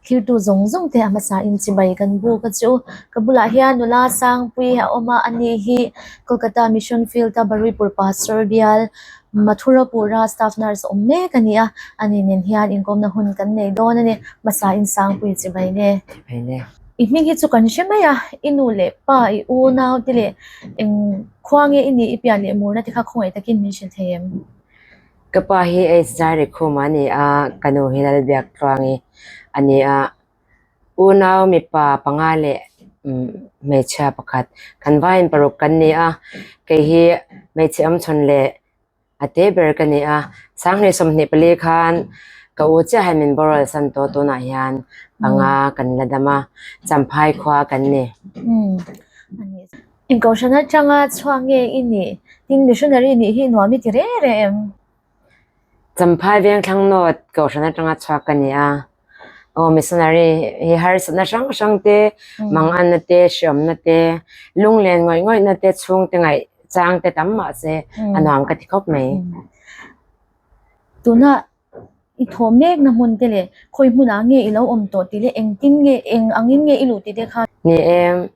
Thirtu zawng zawng te a hmasa in chibai kan buk a chu. Ka bulah hian nula Sangpuii a awm a, ani hi Kolkata Mission Field a Baruipur Pastor bial Mathurapura Staff Nurse awm mek a ni a, ani nen hian inkawmna hun kan nei dawn a ni. Hmasa in Sangpuii chibai nge? Chibai nge? I hming hi chu kan hre mai a, i nu leh pa, i unau te leh eng khua nge i nih i pian leh murna te kha khawngaih takin min hrilh thei em? Ka pa hi H Zairikhuma a ni a, ka nu hi Lalbiaktluangi a ni a. Unau mipa panga leh hmeichhia pakhat kan vaiin paruk kan ni a, kei hi hmeichhe awmchhawn leh a te ber ka ni a. Sanghnih 24 khan ka u chiah hian min boral san tawh tunah hian panga kan la dam a, Champhai khua kan ni. Inkohhran atanga chhuak nge i nih? Tin, missionary nih hi nuam i ti reng reng em? Champhai Vengthlang North kohhran atanga chhuak ka ni a. Aw missionary hi harsatna hrang hrang te, manganna te, hriawmna te, lunglen ngawih ngawihna te, chhungte ngaih chang te tam mahse a nuam ka ti khawp mai. Tuna I thawh mekna hmun te leh khawi hmunah nge i lo awm tawh tih leh engtin nge eng angin nge i luh tih te kha. Ni e,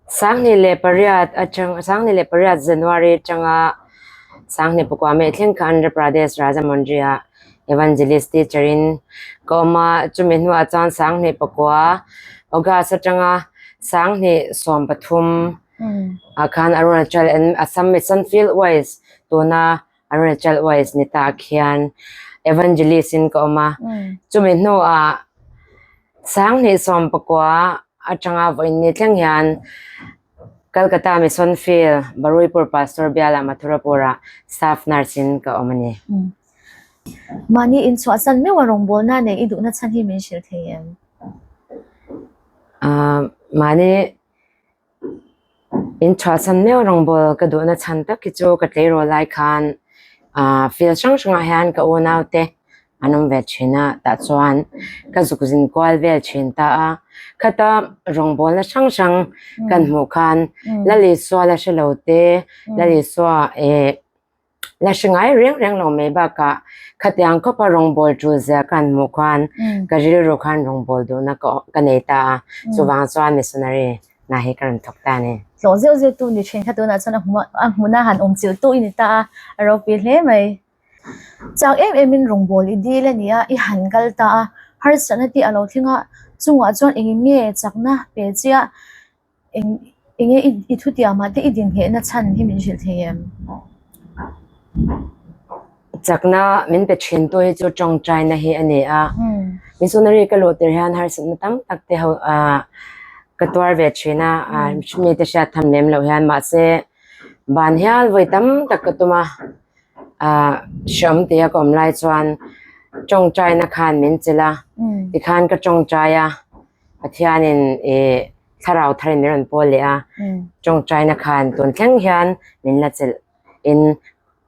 2008 atang 2008 January atanga 2009 May thleng kha Andhra Pradesh Rajahmundry ah Evangelist teacher in ka awm a, chumi hnuah chuan 2009 August atanga 2013 ah khan Arunachal and Assam Mission Field Wise tuna Arunachal West ni ta khian Evangelist in ka awm a. Chumi hnuah 2019 atanga vawiin ni thleng hian Calcutta Mission Field Baruipur Pastor bialah Mathurapur-ah Staff Nurse in ka awm a ni. Mahni inchhuahsan meuh a rawngbawlna nei i duhna chhan hi min hrilh thei em? Mahni In chhuahsan meuh rawngbawl ka duhna chhan tak hi chu ka tleirawl lai khan ah field hrang hrangah hian ka unau te an awm ve thin a tah chuan ka zuk zin kual vel thin ta a khata rawngbawlna hrang hrang kan hmuh khan Lal Isua la hre lo te Lal Isua eh La hre ngai reng reng lo mai bakah khatiang khawpa rawngbawl tul zia ka han hmuh khan ka rilru khan rawngbawl duhna ka nei ta a, chuvang chuan missionary hna hi ka rawn thawk ta a ni. Hlawh zeuh zeuh tu ni thin kha tunah chuan a hmuna han awm chilh tu i ni ta a, a ropui hle mai. Chak em emin rawngbawl i dil a ni a, i han kal ta a, harsatna tih a lo thleng a, chungah chuan engin nge chakna pe chiah Eng enge i i thutiamah te i dinhehna chhan hi min hrilh thei em? Chakna min pe thin tu hi chu tawngtaina hi a ni a. Missionary ka luh tir hian harsatna tam tak te ho ah ka tuar ve thin a, mite hriat tham lem loh hian mahse ban hial vawi tam tak ka tum a, ah hreawm tia ka awm lai chuan tawngtaina khan min chilh a, tikhan ka tawngtai a. Pathianin ih thlarau tharin min rawn pawl leh a, tawngtaina khan tun thleng hian min la chelh in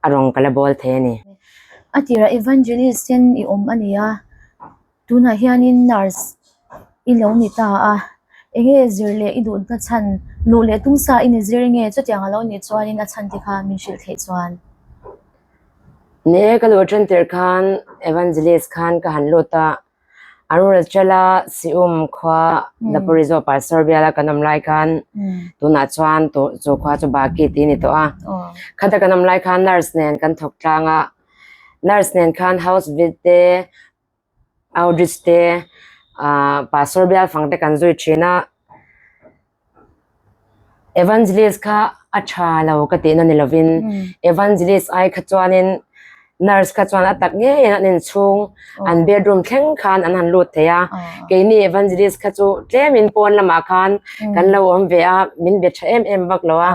a rawng ka la bawl thei a ni. A tirah evangelist ten i awm a ni a, tunah hianin nurse i lo ni ta a, enge zir leh i duhna chhan luh leh tum sa i ni zir nge chutiang a lo nih chuanin a chhan te kha min hrilh theih chuan. Ni e, ka luh ṭan tirh khan evangelist khan ka han lut a, Arunachala Sium khua Daporizo Pastor biala kan awm lai khan tunah chuan chu khua chu Baki tih a ni tawh a. Khata kan awm lai khan nurse nen kan thawk tlang a, nurse nen khan house visit te outreach te ah Pastor bial fang te kan zui thin a. Evangelist kha a tha lo ka tihna ni lovin evangelist ai kha chuanin nurse kha chuan a tak ngeiin an inchhung an bedroom thleng khan an han lut thei a, keini evangelist kha chu tlemin pawn lamah khan kan lo awm ve a, min be tha em em vak lo a,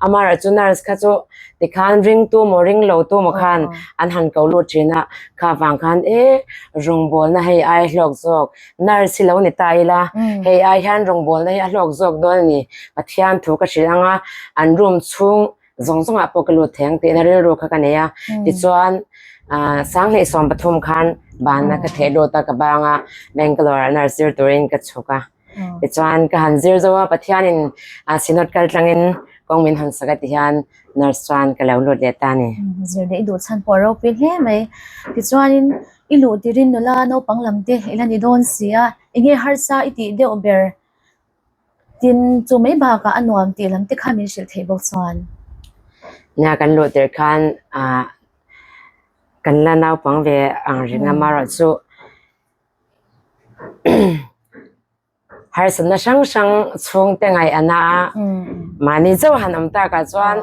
amaherawhchu nurse kha chu tikhan ringtu maw ring lo tu maw khan an han ko lut thin a, kha vang khan e rawngbawlna hei ai hlawk zawk Nurse hi lo ni ta ila, hei ai hian rawngbawlna hi a hlawk zawk dawn a ni. Pathian thu ka hrilh ang a, an room chhung zawng zawngah pawh ka lut thei ang tihna rilru kha ka nei a. Tichuan, 2013 khan banna ka theh lut a, ka bang a, Bangalore ah nurse zir turin ka chhuk a. Tichuan, ka han zir zo a, Pathianin Synod kal tlangin kawng min hawn sak a ti hian nurse chuan ka lo lut leh ta a ni. Zir leh i duh chhan pawh a ropui hle mai. Tichuanin. I luh tirin nula naupang lam te i la ni dawn si a, eng nge harsa i tih deuh ber? Tin, chu mai bakah a nuam tih lam te kha min hrilh theih bawk chuan. Nia kan luh tir khan ah kan la naupang ve ang ring a marawh chu Harsatna hrang hrang chhungte ngaih a na a, mahni chauh han awm takah chuan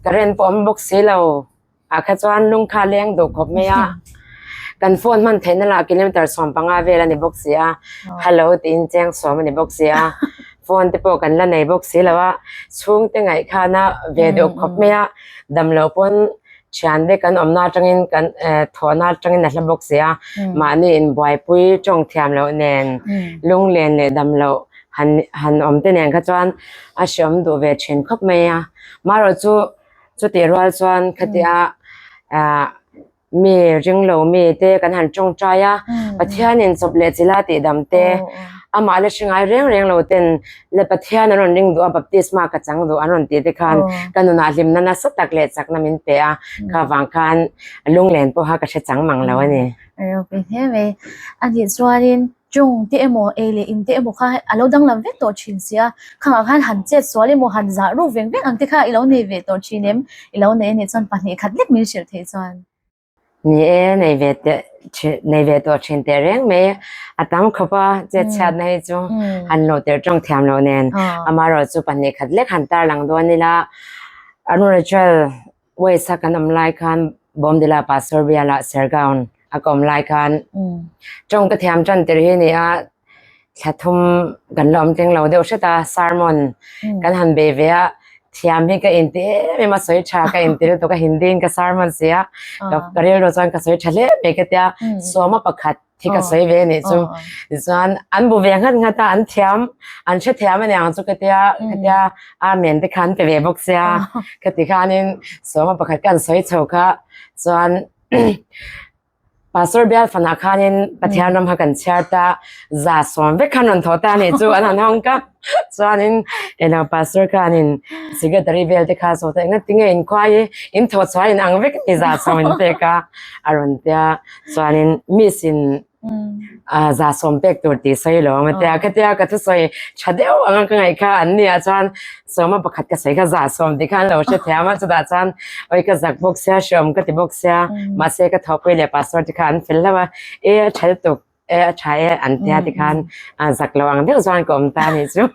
current pawh awm bawk si lo ah kha chuan lung kha a leng duh khawp mai a, kan phone hman theihna lah kilometer 15 vel a ni bawk si a, hello tiin cheng sawm a ni bawk si a, phone te pawh kan la nei bawk si lo a, chhungte ngaih khan a ve duh khawp mai a, damloh pawn Thiante kan awmna atangin kan thawhna atangin a hla bawk si a, mahni inbuaipui tawng thiam loh nen lunglen leh dam loh han han awm te nen kha chuan a hreawm duh ve thin khawp mai a. Marawh chu chutih rual chuan khatia ah mi ringlo mi te kan han tawngtai a, Pathianin chawp leh chila tihdam te amah la hre ngai reng reng lo ten Le Pathian an rawn ring duh a, baptisma ka chang duh an rawn tih te khan ka nunah hlimna nasa tak leh chakna min pe a, kha vang khan lunglen pawha ka hre chang mang lo a ni. A ropui hle mai. A nih chuanin chung te emaw ei leh in te emaw kha a lo danglam vek tawh thin si a, khangah khan han chet sual emaw han zah ruk veng veng ang te kha i lo nei ve tawh thin em? I lo nei a nih chuan pahnih khat lek min hrilh theih chuan. Ni e, nei ve teh nei ve tawh thin teh reng mai. A tam khawp a, chet chhiatna hi chu han luh tirh tawng thiam loh nen. Amaherawhchu pahnih khat lek han tarlang dawn ila, Arunachal West a kan awm lai khan Bomdila Pastor bialah Sergaon a ka awm lai khan tawng ka thiam tan tirh hi ni a, thla thum kan la awm tling lo deuh hret a, sermon kan han bei ve a, thiam hi ka inti em em a, sawi tha ka inti lutuk a, Hindi in ka sermon si a, ka rilru chuan ka sawi tha hle mai ka tia, sawma pakhat hi ka sawi ve anih chu, tichuan an bu ve nghat nghat a, an thiam, an hrethiam aniang chu ka tia, ka tia amen te kha an pe ve bawk sia, ka ti khanin sawma pakhat ka han sawi chho kha chuan Pastor bial fanah khanin Pathian ram kha kan chhiar ta, za sawm vek khan rawn thaw ta a nih chu an han hawng ka. Chuanin elo Pastor khanin secretary vel te kha saw ta enga tinge in khuai i in thaw chhuah in ang vek ni za sawm in pek a a rawn tia. Chuanin miss in za sawm pek tur tih sawi lo a tia. Khatia ka thusawi tha deuh anga ka ngaih kha an nia chuan Sawma pakhat ka sawi kha za sawm tih khan lo hre thiam a, chutah chuan awi ka zak bawk sia, hreawm ka ti bawk sia, mahse ka thawhpui leh pastor te kha an fel hlauh a, e a tha lutuk e a tha e an tia tikhan zak lo ang deuh chuan ka awm ta a nih chu.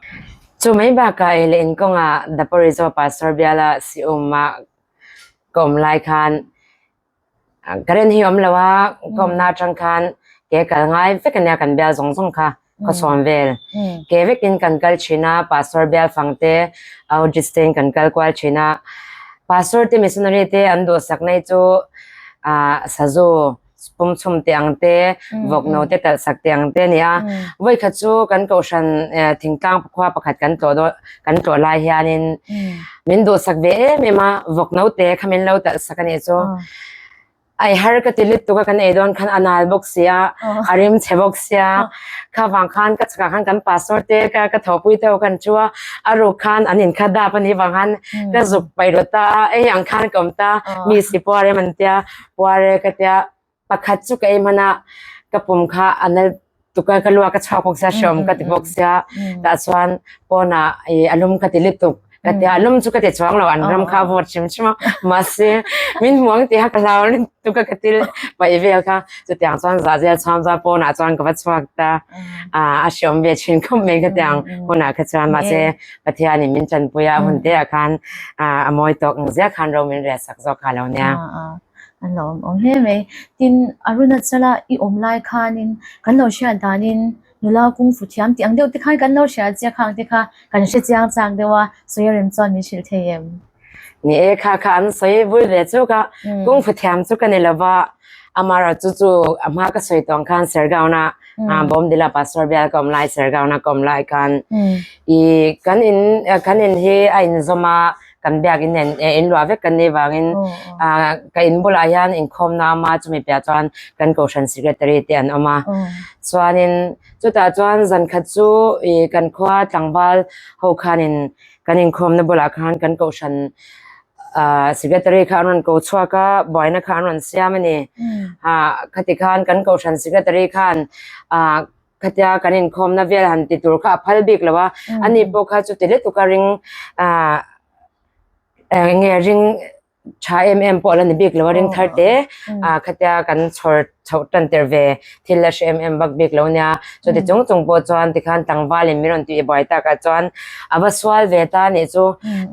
Chu mai bakah ei leh inkawngah Daporizo pastor biala siuma ka awm lai khan Current hi awm lo a, ka awmna atang khan ke kal ngai vek ania kan bial zawng zawng kha khaw chhuan vel. Ke vekin kan kal thin a, pastor bial fang te outreach te in kan kal kual thin a. Pastor te missionary te an duhsak na hi chu ah sazu pum chhum teh ang te, vawk no te talh sak teh ang te a ni a. Vawikhat chu kan kohhran thingtlang khua pakhat kan tlawh dawn kan tlawh lai hianin min duhsak ve em em a, vawk naute kha min lo talh sak a nih chu. Ai har ka ti lutuk a kan ei dawn khan a nal bawk si a, a rim chhe bawk sia, kha vang khan ka chhakah khan kan pastor te ka ka thawhpui te ho khan chu a, a ruk khan an inkhat dap a nih vang khan ka zuk paih rawt ta a, ei ang khan ka awm ta, mi si puar em an tia, puar e ka tia. Pakhat chu ka ei hman a, ka pum kha a nal tuk a, ka luak a chhuak bawk sia, hreawm ka ti bawk sia, tah chuan pawnah ih a lum ka ti lutuk ka ti a, a lum chu ka ti chuang lo, an ram kha a vawt hrim hrim a, mahse min hmu ang tih kha ka hlau lutuk a ka til paih vel kha, chutiang chuan zah zel chhuam chuan pawnah chuan ka va chhuak ta, ah a hreawm ve thin khawp mai ka tiang hunah kha chuan mahse Pathianin min tanpui a, hun te ah khan ah a mawi tawk ang ziah khan ro min rel sak zawk kha lo nia. An lo awm awm hle mai. Tin, Arunachala i awm lai khanin kan lo hriat danin nula kung fu thiam tih ang deuh te khan kan lo hria chiah khang te kha kan hre chiang chak deuh a, sawi a rem chuan min hrilh thei em? Ni e, kha kha an sawi vul ve chuk a, kung fu thiam chu ka ni lo va, amaherawhchu chu chu a hma ka sawi tawng khan Sergaon-a Bawmdila Pastor bial ka awm lai Sergaon-a ka awm lai khan i kan in kan in hi a inzawm a, kan biakin nen in luah vek kan nih vangin ka in bulah hian inkhawmna a awm a chumi piah chuan kan kohhran secretary te an awm a chuanin chutah chuan zan khat chu ih kan khua tlangval ho khanin kan inkhawmna bulah khan kan kohhran. Secretary kha an rawn ko chhuak a, buaina kha an rawn siam a ni. Khati khan kan kohhran secretary khan khatia kan inkhawmna vel han ti tur kha a phal bik lo a, ani pawh kha chuti lutuk a ring eng nge ring tha em em pawh la ni bik lo a ring thar te khatia kan chhawr chhoh tan tir ve thil la hre em em vak bik lo nia chuti chung chung pawh chuan tikhan tlangval in min rawn tih buai tak ah chuan a va sual ve ta anih chu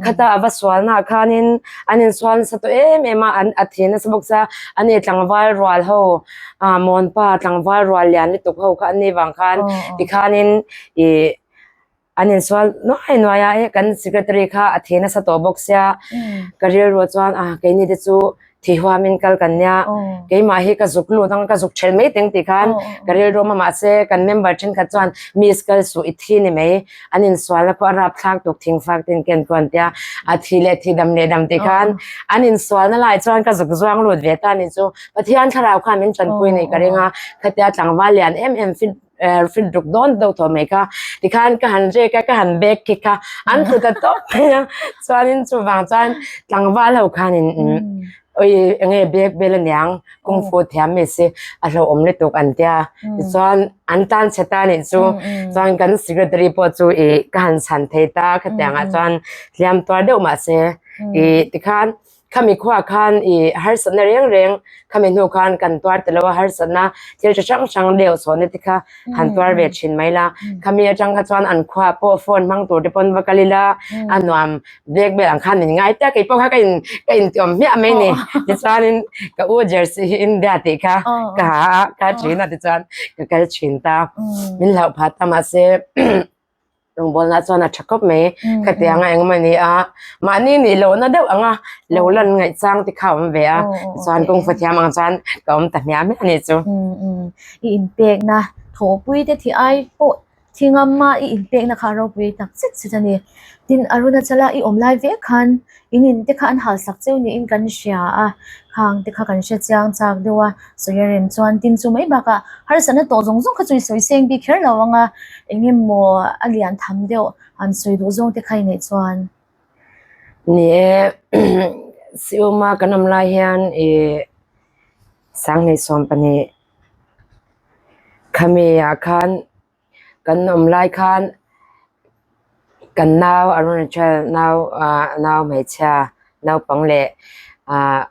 khata a va sual na ah khanin an insual nasa tawh em em a an a thi nasa bawk sia ani tlangval rual ho ah mawnpa tlangval rual lian lutuk ho kha an nih vang khan tikhanin ih An insual nuai nuai a, e kan secretary kha a thi nasa tawh bawk sia, ka rilru chuan ah keini te chu thi huamin kal kan nia, keimah hi ka zuk lut ang ka zuk thelh mai teng tih khan ka rilru awm a, mahse kan member thenkhat chuan miss kal suh i thi ni mai, an insualna pawh a rapthlak tuk thingfak te in ken kuan tia, a thi leh thi dam leh dam tih khan an insualna lai chuan ka zuk zuang lut ve ta ni chu Pathian thlarau khan min tanpui nei ka ring a, khatia tlangval lian em em fit fit ruk dawn deuh tawh mai kha tikhan ka han rek a ka han bag kick a an tlu ta tawp mai a chuanin chuvang chuan tlangval ho khanin oi enge bag vel aniang kung fu thiam mai si a hlauhawm lutuk an tia tichuan an tan chhe ta anih chu chuan kan secretary pawh chu ih ka han chhan thei ta khatiang ah chuan hliam tuar deuh mahse ih tikhan Khami khuaah khan i harsatna reng reng khami hnu khan kan tuar ta lo a, harsatna thil chi hrang hrang deuh chhawnna te kha han tuar ve thin mai la. Khami atang kha chuan an khuaah pawh phone hmang tur te pawn va kal ila a nuam bek vel ang khan min ngai ta, keipawh kha ka in ka intiawm hmiah mai ni. Tichuanin ka u jersey hi India tih kha ka ha a, ka thin a tichuan ka kal thin ta. Min hlauh phah ta mahse Rawngbawlna chuan a tha khawp mai. Khatianga engemaw ni a, mahni nih lohna deuh anga lo lan ngaih chang te kha a awm ve a, tichuan kawngfa thiam ang chuan ka awm ta hmiah hmiah a nih chu. I inpekna thawhpui te thi ai pawh thi ngam a, i inpekna kha a ropui tak zet zet a ni. Tin, Arunachala i awm lai vek khan in in te kha an hal sak cheu niin kan hria a, khang te kha kan hre chiang chak deuh a, sawi a rem chuan tin chu mai bakah harsatna tawh zawng zawng kha chu i sawi seng bik kher lo ang a, eng emaw a lian tham deuh han sawi duh zawng te kha i neih chuan. Ni e, Siuma kan awm lai hian ih Sanghnih 12 khami ah khan Kan awm lai khan kan nau Arunachal nau ah nau hmeichhia naupang leh ah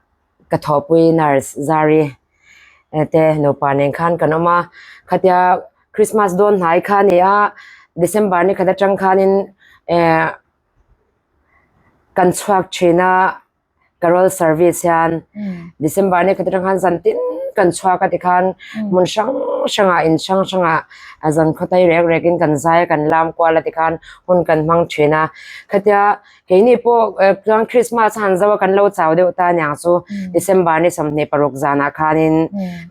ka thawhpui nurse Zari te nupa nen khan kan awm a khatia Christmas dawn hnai kha a ni a December ni khat atang khanin eh kan chhuak thin a. Carol service hian December ni khat atang khan zan tin kan chhuak a tikhan hmun hrang hrangah in hrang hrangah zan khawtai rek rek in kan zai a kan lam kual a tikhan hun kan hmang thin a khatia keini pawh chuan Christmas a han zo a kan lo chau deuh ta aniang chu December ni 26 zanah khanin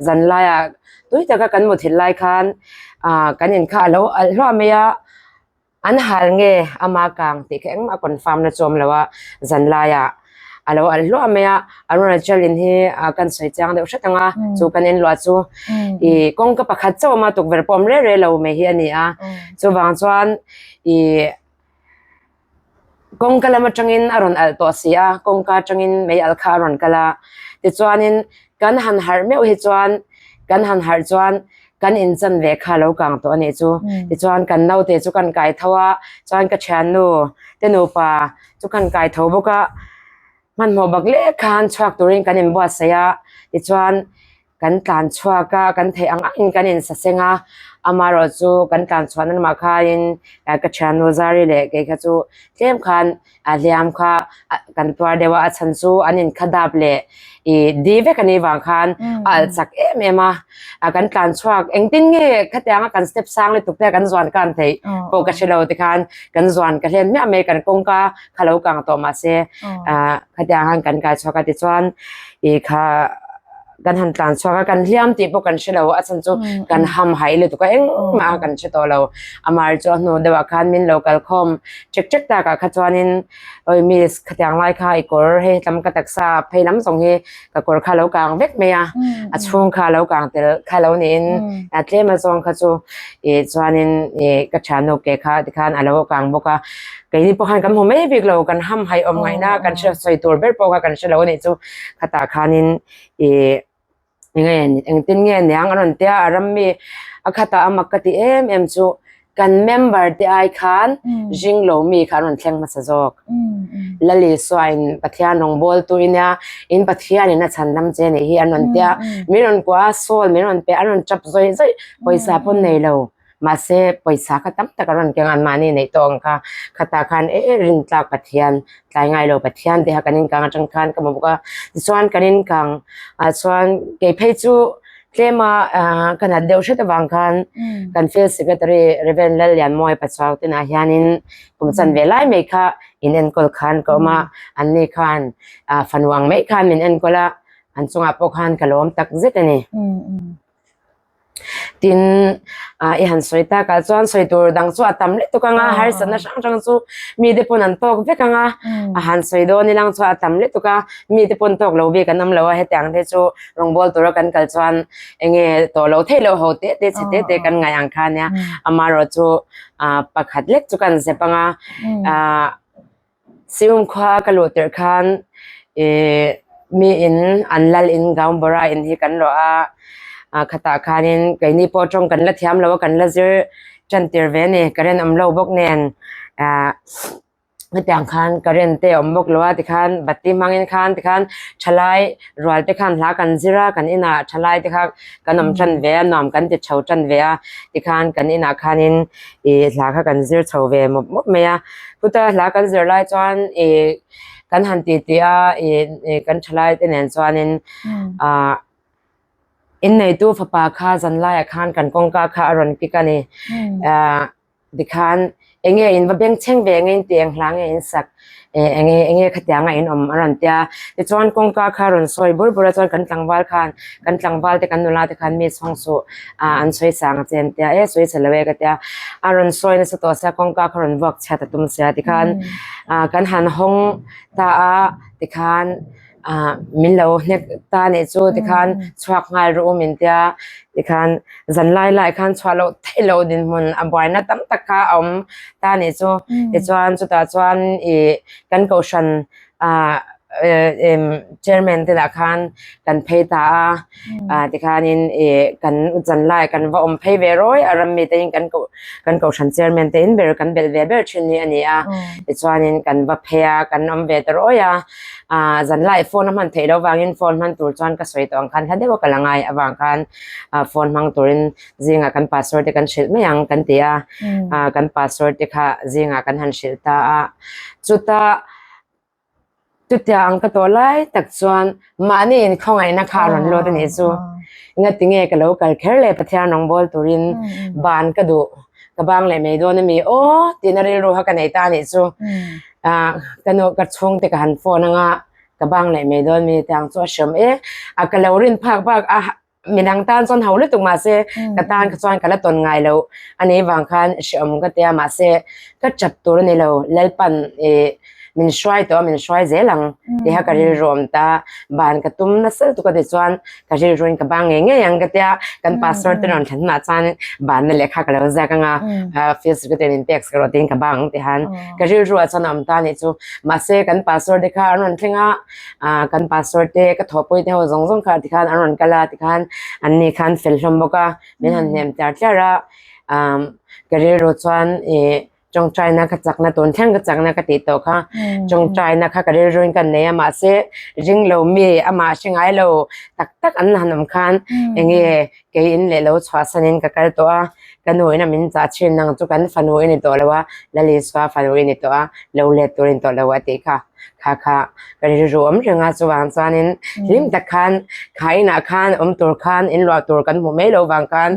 zan laiah tui taka kan muthilh lai khan ah kan in kha a lo alh hluah mai a. An hal nge ama kang tih kha engmah confirm na chu awm lo a, zan laiah a lo alh hluah mai a, Arunachal in hi kan sawi chiang deuh hret ang a, chu kan inluah chu ih kawngka pakhat chauh awm a, tukverh pawh awm reh reh lo mai hi a ni a, chuvang chuan ih kawngka lam atangin a rawn alh tawh si a, kawngka atangin mei alh kha a rawn kal a, tichuanin kan han harh meuh hi chuan kan han harh chuan kan inchan ve kha lo kang tawh a nih chu tichuan kan naute chu kan kai tho a chuan ka thiannu te nupa chu kan kai tho bawk a hmanhmawh bak lek khan chhuak turin kan inbuatsaih a tichuan kan tlan chhuak a kan theih ang angin kan insaseng a amaherawh chu kan tlan chhuahna lamah khanin ka thiannu Zari leh kei kha chu tlem khan a hliam kha kan tuar deuh a a chhan chu an inkha dap leh ih di vek a nih vang khan a alh chak em em a a kan tlan chhuak engtin nge khatiang a kan step sang lutuk te kan zuan kan theih pawh ka hre lo tikhan kan zuan ka hlen hmiah mai kan kawngka kha lo kang tawh mahse ah khatiang khan kan kai chhuak a tichuan ih kha kan han tlan chhuak a kan hliam tih pawh kan hre lo a chhan chu kan ham haih lutuk a engmah a kan hre tawh lo amar chu a hnu deuh ah khan min lo kal khawm ṭek ṭek tak ah kha chuanin awi miss khatiang lai kha i kawr hei lam ka taksa phei lam zawng hi ka kawr kha lo kang vek mai a. A chhung kha lo kang tel kha lo niin a tlem a zawng kha chu ih chuanin ih ka thiannu ke kha tikhan a lo kang bawk a. Keini pawh khan kan hmu mai bik lo, kan hamhaih awm ngaihna kan hre sawi tur ber pawh kha kan hre lo a nih chu. Khatah khanin ih enge engtin nge niang a rawn tia a ram mi a khatah a mak ka ti em em chu kan member te ai khan zing lo mi kha an rawn thleng hmasa zawk. Lali suain Pathian rawngbawltu i nia in Pathianin a chhandam che nih hi an rawn tia min rawn kuah a sawl min rawn pe an rawn tap zawih zawih pawisa pawn nei lo. Mahse, pawisa kha tam tak a rawn keng a, anmahni neih tawh ang kha. Khatah khan e rintlak Pathian, tlai ngai lo Pathian tih kha kan inkang atang khan ka hmu bawk a. Tichuan kan inkang ah chuan kei phei chu tlema ka nat deuh hret avang khan kan field secretary Rev Lallianmawia Pachuau te nah hianin kum chanve lai mai kha in enkawl khan ka awm a, anni khan fanu ang mai khan min enkawl a, an chungah pawh khan ka lawm tak zet a ni. Tin, i han sawi tak ah chuan sawi tur dang chu a tam lutuk ang a, harsatna hrang hrang chu mite pawn an tawk vek ang a, a han sawi dawn ilang chu a tam lutuk a, mite pawn tawk lo bik an awm lo a, hetiang te chu rawngbawl tura kan kal chuan eng nge tawh lo theih loh ho te te chhe te te kan ngaih ang kha ania, amaherawh chu pakhat lek chu kan zep ang a, Sium khua ka luh tirh khan ih mi in an lal in Gaunbora in hi kan rawh a, khatah khanin keini pawh tawng kan la thiam lo a kan la zir tan tir ve a ni current awm lo bawk nen ah hetiang khan current te a awm bawk lo a tikhan bati hmangin khan tikhan thalai rual te khan hla kan zir a kan inah thalai te kha kan awm tan ve a nuam kan ti chho tan ve a tikhan kan inah khanin ih hla kha kan zir chho ve mawp mawp mai a. Chuta hla kan zir lai chuan ih kan han ti tih a ih ih kan thalai te nen chuanin ah inneitu fapa kha zan laiah khan kan kawngka kha a rawn kik a ni. Ah tikhan eng nge in va bengchheng ve eng nge in tih eng hla nge in sak ih eng nge eng nge khatianga in awm a rawn tia. Tichuan kawngka kha a rawn sawi bur bur a chuan kan tlangval khan kan tlangval te kan nula te khan mi chhawng suh ah an sawi sang a che an tia e sawi chhe lo e ka tia a rawn sawi nasa tawh sia kawngka kha rawn vuak chhiat a tum sia tikhan ah kan han hawng ta a tikhan ah min lo hnek ta nih chu tikhan chhuak nghal rawh u min tia tikhan zan lai lai khan chhuah loh theih loh dinhmun a buaina tam tak kha a awm ta nih chu tichuan chutah chuan ih kan kohhran ah chairman te lah khan kan phei ta a ah tikhanin ih kan zan lai kan va awm phei ve rawi a ram mite in kan koh kan kohhran chairman te in ber kan belh ve ber thin hi a ni a tichuanin kan va phei a kan awm ve ta rawi a ah zan lai phone a hman theih loh vangin phone hman tur chuan ka sawi tawh ang khan hla deuh a kal a ngai avang khan ah phone hmang turin zingah kan pastor te kan hrilh mai ang kan ti a ah kan pastor te kha zingah kan han hrilh ta a chuta. Chutia ang ka tawh lai tak chuan mahni inkhawngaihna kha a rawn lut a nih chu. Engati nge ka lo kal kher le Pathian rawngbâwl turin ban ka duh, ka bang leh mai dawn a mi aw tihna rilru kha ka nei ta a nih chu. Ah ka nu ka chhungte ka han phone anga ka bang leh mai dawn mi te ang chu a hriawm e. A ka lo rin phak bak a. Midang tan chuan ho lutuk mahse ka tan kha chuan ka la tawn ngai lo a nih vang khan hrehawm ka tia mahse ka chap tur a ni lo Lalpan ih min hruai tawh a min hruai zel ang tih kha ka rilru awm ta ban ka tum nasa lutuk a ti chuan ka rilru in ka bang ngei ngei ang ka tia kan pastor te rawn thlen hunah chuan banna lehkha ka lo ziak anga field secretary in pek sak rawh tiin ka bang ang ti han ka rilru ah chuan a awm ta a nih chu mahse kan pastor te kha an rawn thleng a. ah kan pastor te ka thawhpui te ho zawng zawng kha tikhan an rawn kal a tikhan an ni khan fel hlawm bawk a min han hnem tlar tlar a ah ka rilru chuan ih tawngtaina ka chakna tun thleng ka chakna ka tih tawh kha tawngtaina kha ka rilru in ka nei a mahse ring lo mi amah hre ngai lo tak tak an han awm khan eng nge kei in leh lo chhuahsan in ka kal tawh a ka nu in a min chah thin ang chu kan fanu i ni tawh lo a Lalisua fanu i ni tawh a lo let tur i ni tawh lo a tih kha. Kha kha ka rilru awm reng a chuvang chuanin hlim tak khan kha inah khan awm tur khan in luah tur kan hmuh mai loh vang khan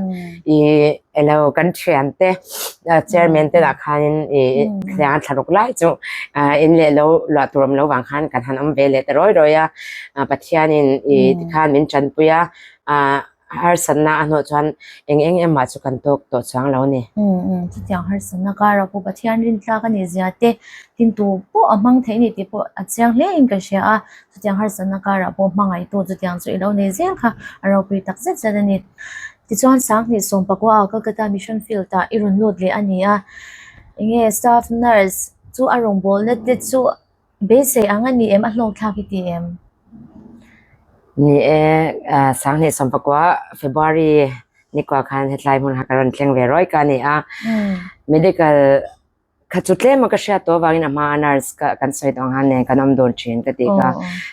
ih elo kan thian te chairman te lah khanin ih thliang a thla ruk lai chu in leh lo luah tur awm loh vang khan kan han awm ve leh ta rawi rawi a Pathianin ih tikhan min tanpui a ah. harsatna a hnawh chuan eng eng emah chu kan tawk tawh chuang lo a ni. Umm umm chutiang harsatna kara pawh Pathian rintlak a nih zia te tintu pawh a hmang theih a ni tih pawh a chiang hle in ka hria a, chutiang harsatna karah pawh hmangaihtu chutiang chu i lo nei zel kha a ropui tak zet zet a ni. Tichuan Sanghnih Sawmpakua ah Kolkata Mission Field ah i rawn lut leh a ni a, enge staff nurse chu a rawngbawlna te chu beisei ang a ni em a hlawkthlak i ti em? Ni e, Sanghnih Sawmpakua February nikua khan hetlai hmun kha ka rawn thleng ve rawih ka ni a, medical Kha chu tlem a ka hriat tawh avangin a hma a nurse ka kan sawi tawh ang khan nen kan awm dun thin ka tih kha.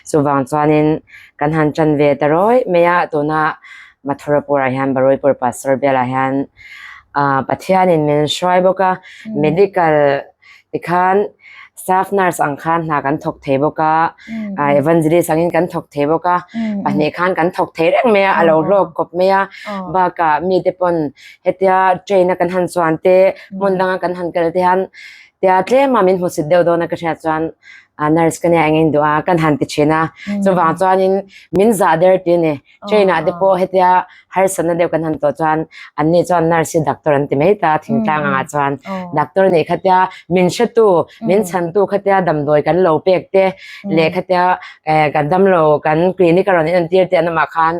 Chuvang chuanin kan han tan ve ta rawih mai a, tuna Mathurapur ah hian Baruipur Pastor bialah hian ah Pathianin min hruai bawk a, medical tikhan staff nurse ang khan hna kan thawk thei bawk a, ah evangelist angin kan thawk thei bawk a, pahnih khan kan thawk thei reng mai a, a lo hlawk kawp mai a, bakah mite pawn Hetia train a kan han chuan te hmun danga kan han kal te hian tia tlema min hmusit deuh dawn a ka hriat chuan ah nurse ka nia eng eng duh a kan han ti thin a chuvang chuanin min zah der ti a ni train ah te pawh hetia harsatna deuh kan han tawh chuan anni chuan nurse hi doctor an ti mai ta thingtlang angah chuan doctor nih khatia min hretu min chhantu khatia damdawi kan lo pek te leh khatia eh kan damlo kan clinic a rawn inentir te an awmah khan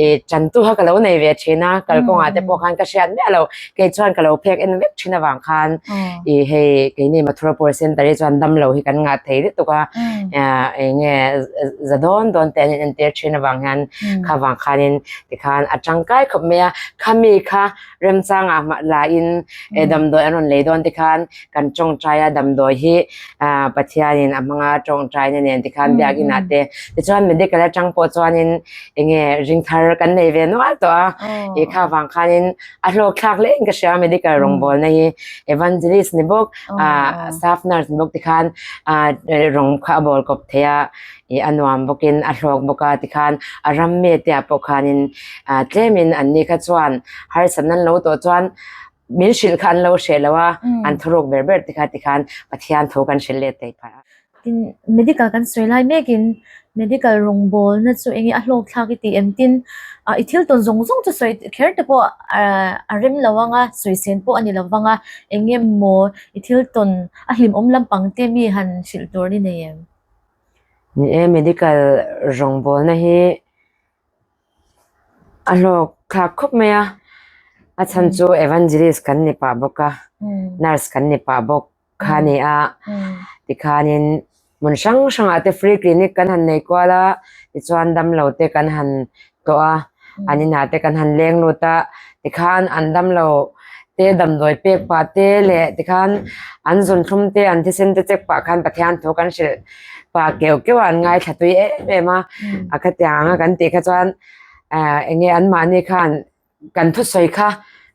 ih chantu kha ka lo nei ve thin a kalkawngah te pawh khan ka hriat miah lo kei chuan ka lo phek en vek thin avang khan ih hei keini Mathurapur center hi chuan damlo hi kan ngah thei lutuk a ah eng nge za dawn dawn te an inentir thin avang hian kha vang khanin tikhan a tangkai khawp mai a khami kha remchangah mah lain eh damdawi an rawn lei dawn te khan kan tawngtai a damdawi hi ah Pathianin a hmanga tawngtaina nen tikhan biakin ah te tichuan medical atang pawh chuanin enge ring thar kan nei ve nual tawh a ih kha vang khanin a hlawk thlak hle in ka hria medical rawngbawlna hi evangelist ni bawk ah staff nurse ni bawk tikhan ah rawng kha a bawl kawp thei a ih a nuam bawkin a hlawk bawk a tikhan a ram mi te ah pawh khanin ah tlemin an ni kha chuan harsatna an lo tawh chuan min hrilh kha an lo hreh lo a an thuruk ber ber te kha tikhan Pathian thu kan hrilh let thei phah a. Tin, medical kan sawi lai mekin medical rawngbawlna chu enge a hlawk thlak i tih em tin ah i thil tawn zawng zawng chu sawi kher te pawh ah a rem lo ang a sawisel pawh a ni lo vang a enge maw i thil tawn a hlimawm lampang te mi han hrilh tur ni nei em? Ni e, medical rawngbawlna hi a hlawk thlak khawp mai a, a chhan chu evangelist kan ni pah bawk a, nurse kan ni pah bawk kha a ni a, tikhanin hmun hrang hrangah te free clinic kan han nei kual a, tichuan damlo te kan han tlawh a, an inah te kan han leng lut a, tikhan an damlo te damdawi pek pah te leh tikhan an zunthlum te an thisen te check pah khan Pathian thu kan hrilh pah keuh keuh a an ngaithla tui em em a, a khatiang anga kan tih kha chuan ah eng nge anmahni khan kan thusawi kha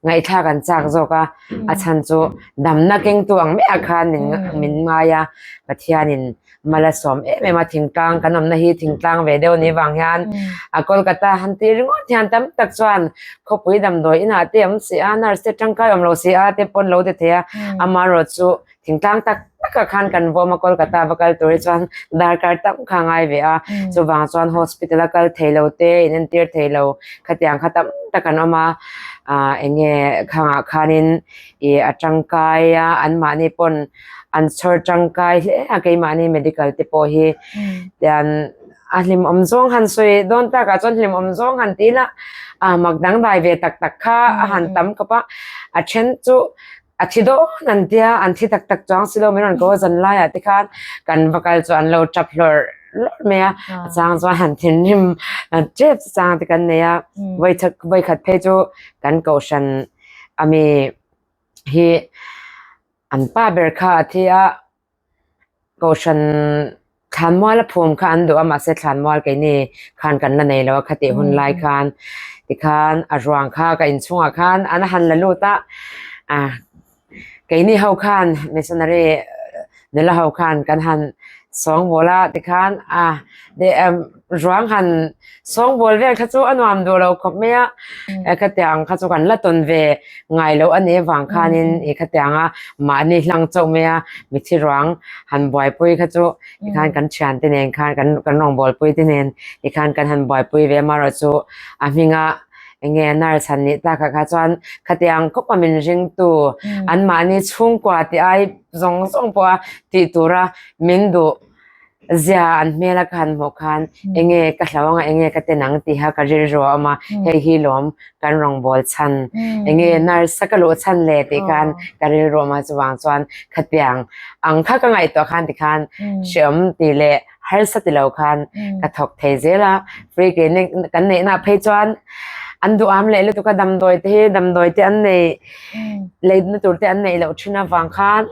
ngaihthlak an chak zawk a, a chhan chu damna kengtu ang maiah khan min min ngai a, Pathianin Malasawm em em a thingtlang kan awmna hi thingtlang ve deuh anih vang hian a Kolkata han tih ringawt hian tam tak chuan khawpui damdawi inah te awm si a nurse te tangkai awm lo si a te pawn lo ti thei a amaherawh chu thingtlang tak takah khan kan vawm a Kolkata va kal tur hi chuan darkar tam kha a ngai ve a chuvang chuan hospital a kal thei lo te in entir thei lo khatiang kha tam tak an awm a ah eng nge khangah khanin ih a tangkai a anmahni pawn an chhawr tangkai hle a keimahni medical te pawh hi tian a hlimawm zawng han sawi dawn takah chuan hlimawm zawng han ti ila ah mak dangdai ve tak tak kha a han tam khawp a a then chu a thi dawn an tia an thi tak tak chuang si lo min rawn ko a zan laiah te khan kan va kal chu an lo tap hlawrh hlawrh mai a a chang chuan han thinrim tep chang te kan nei a vawikhat vawikhat phei chu kan kohhran ami hi. An pa ber kha a thi a, Kohhran thlanmual a phum kha an duh a, mahse thlanmual keini khan kan la nei lo a khatih hun lai khan tikhan a ruang kha ka inchhungah khan an han la lut a, ah keini ho khan missionary nula ho khan kan han sawngbawl a tikhan ah ruang han sawngbawl vel kha chu a nuam duh lo khawp mai a, khatiang kha chu kan la tawn ve ngai loh a nih avang khanin ih khatiang a mahni hlang chauh mai a mithi ruang han buaipui kha chu tikhan kan thiante nen khan kan kan rawngbawlpui te nen tikhan kan han buaipui ve amaherawhchu a hminga. Enge nurse han nih takah kha chuan khatiang khawp a min ringtu anmahni chhungkua tih ai zawng zawng pawha tih tura min duh zia an hmel a ka han hmuh khan enge ka hlau anga enge ka ten ang tih kha ka rilru a awm a, hei hi lawm kan rawngbâwl chhan enge nurse a ka luh chhan le tih khan ka rilru a awm a chuvang chuan khatiang ang kha ka ngaihtuah khan tikhan hreawm tih leh harsa ti lo khan ka thawk thei zel a, free clinic kan neih na phei chuan an duham leh lutuk a damdawi te hi damdawi te an nei lei na tur te an neih loh thin avang khan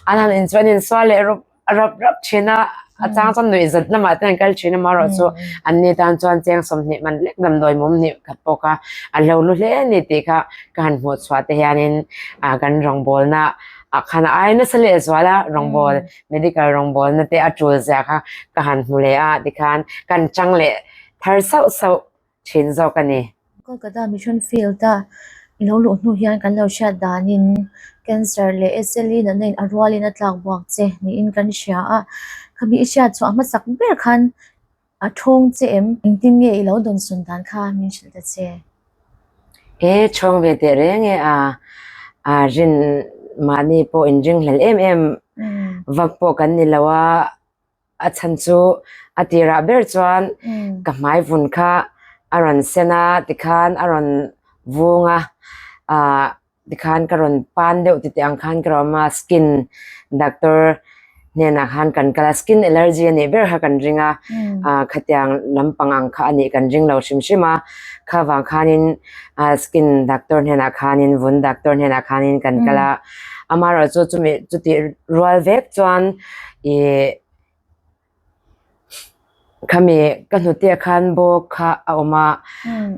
an han in chuan insual leh rawp rap rap thin a a chang chuan nuih zat lamah te an kal thin a amaherawh chu an ni tan chuan cheng 20 man lek damdawi mum hnih khat pawh kha a hlo lu hle a ni tih kha ka han hmuh chhuah te hianin ah kan rawngbawlna ah khan a ai nasa leh zual a rawngbawl Medical rawngbawlna te a tul zia kha ka han hmu leh a tikhan kan chang leh thar sauh sauh thin zawk a ni. Kolkata Mission Field a i lo luh hnu hian kan lo hriat danin Cancer leh SLE natna in a rualin a tlak buak che niin kan hria a, khami i hriat chhuah hmasak ber khan A thawng che em? Engtin nge i lo dawnsawn dan kha min hrilh ta che? E, thawng ve teh reng e a, a rin mahni pawh inringhlel em em vak pawh kan ni lo a, a chhan chu a tirah ber chuan ka hmai vun kha a rawn sen a tikhan a rawn vung a, ah Tikhan ka rawn pan deuh titeh ang khan ka rawn awm a, skin doctor hnenah khan kan kal a, skin allergy a nih ber kha kan ring a, ah khatiang lampang ang kha a nih kan ring lo hrim hrim a, kha vang khanin ah skin doctor hnenah khanin vun doctor hnenah khanin kan kal a, amaherawhchu chumi chutih rual vek chuan ih Khami ka hnute ah khan bawk kha a awm a,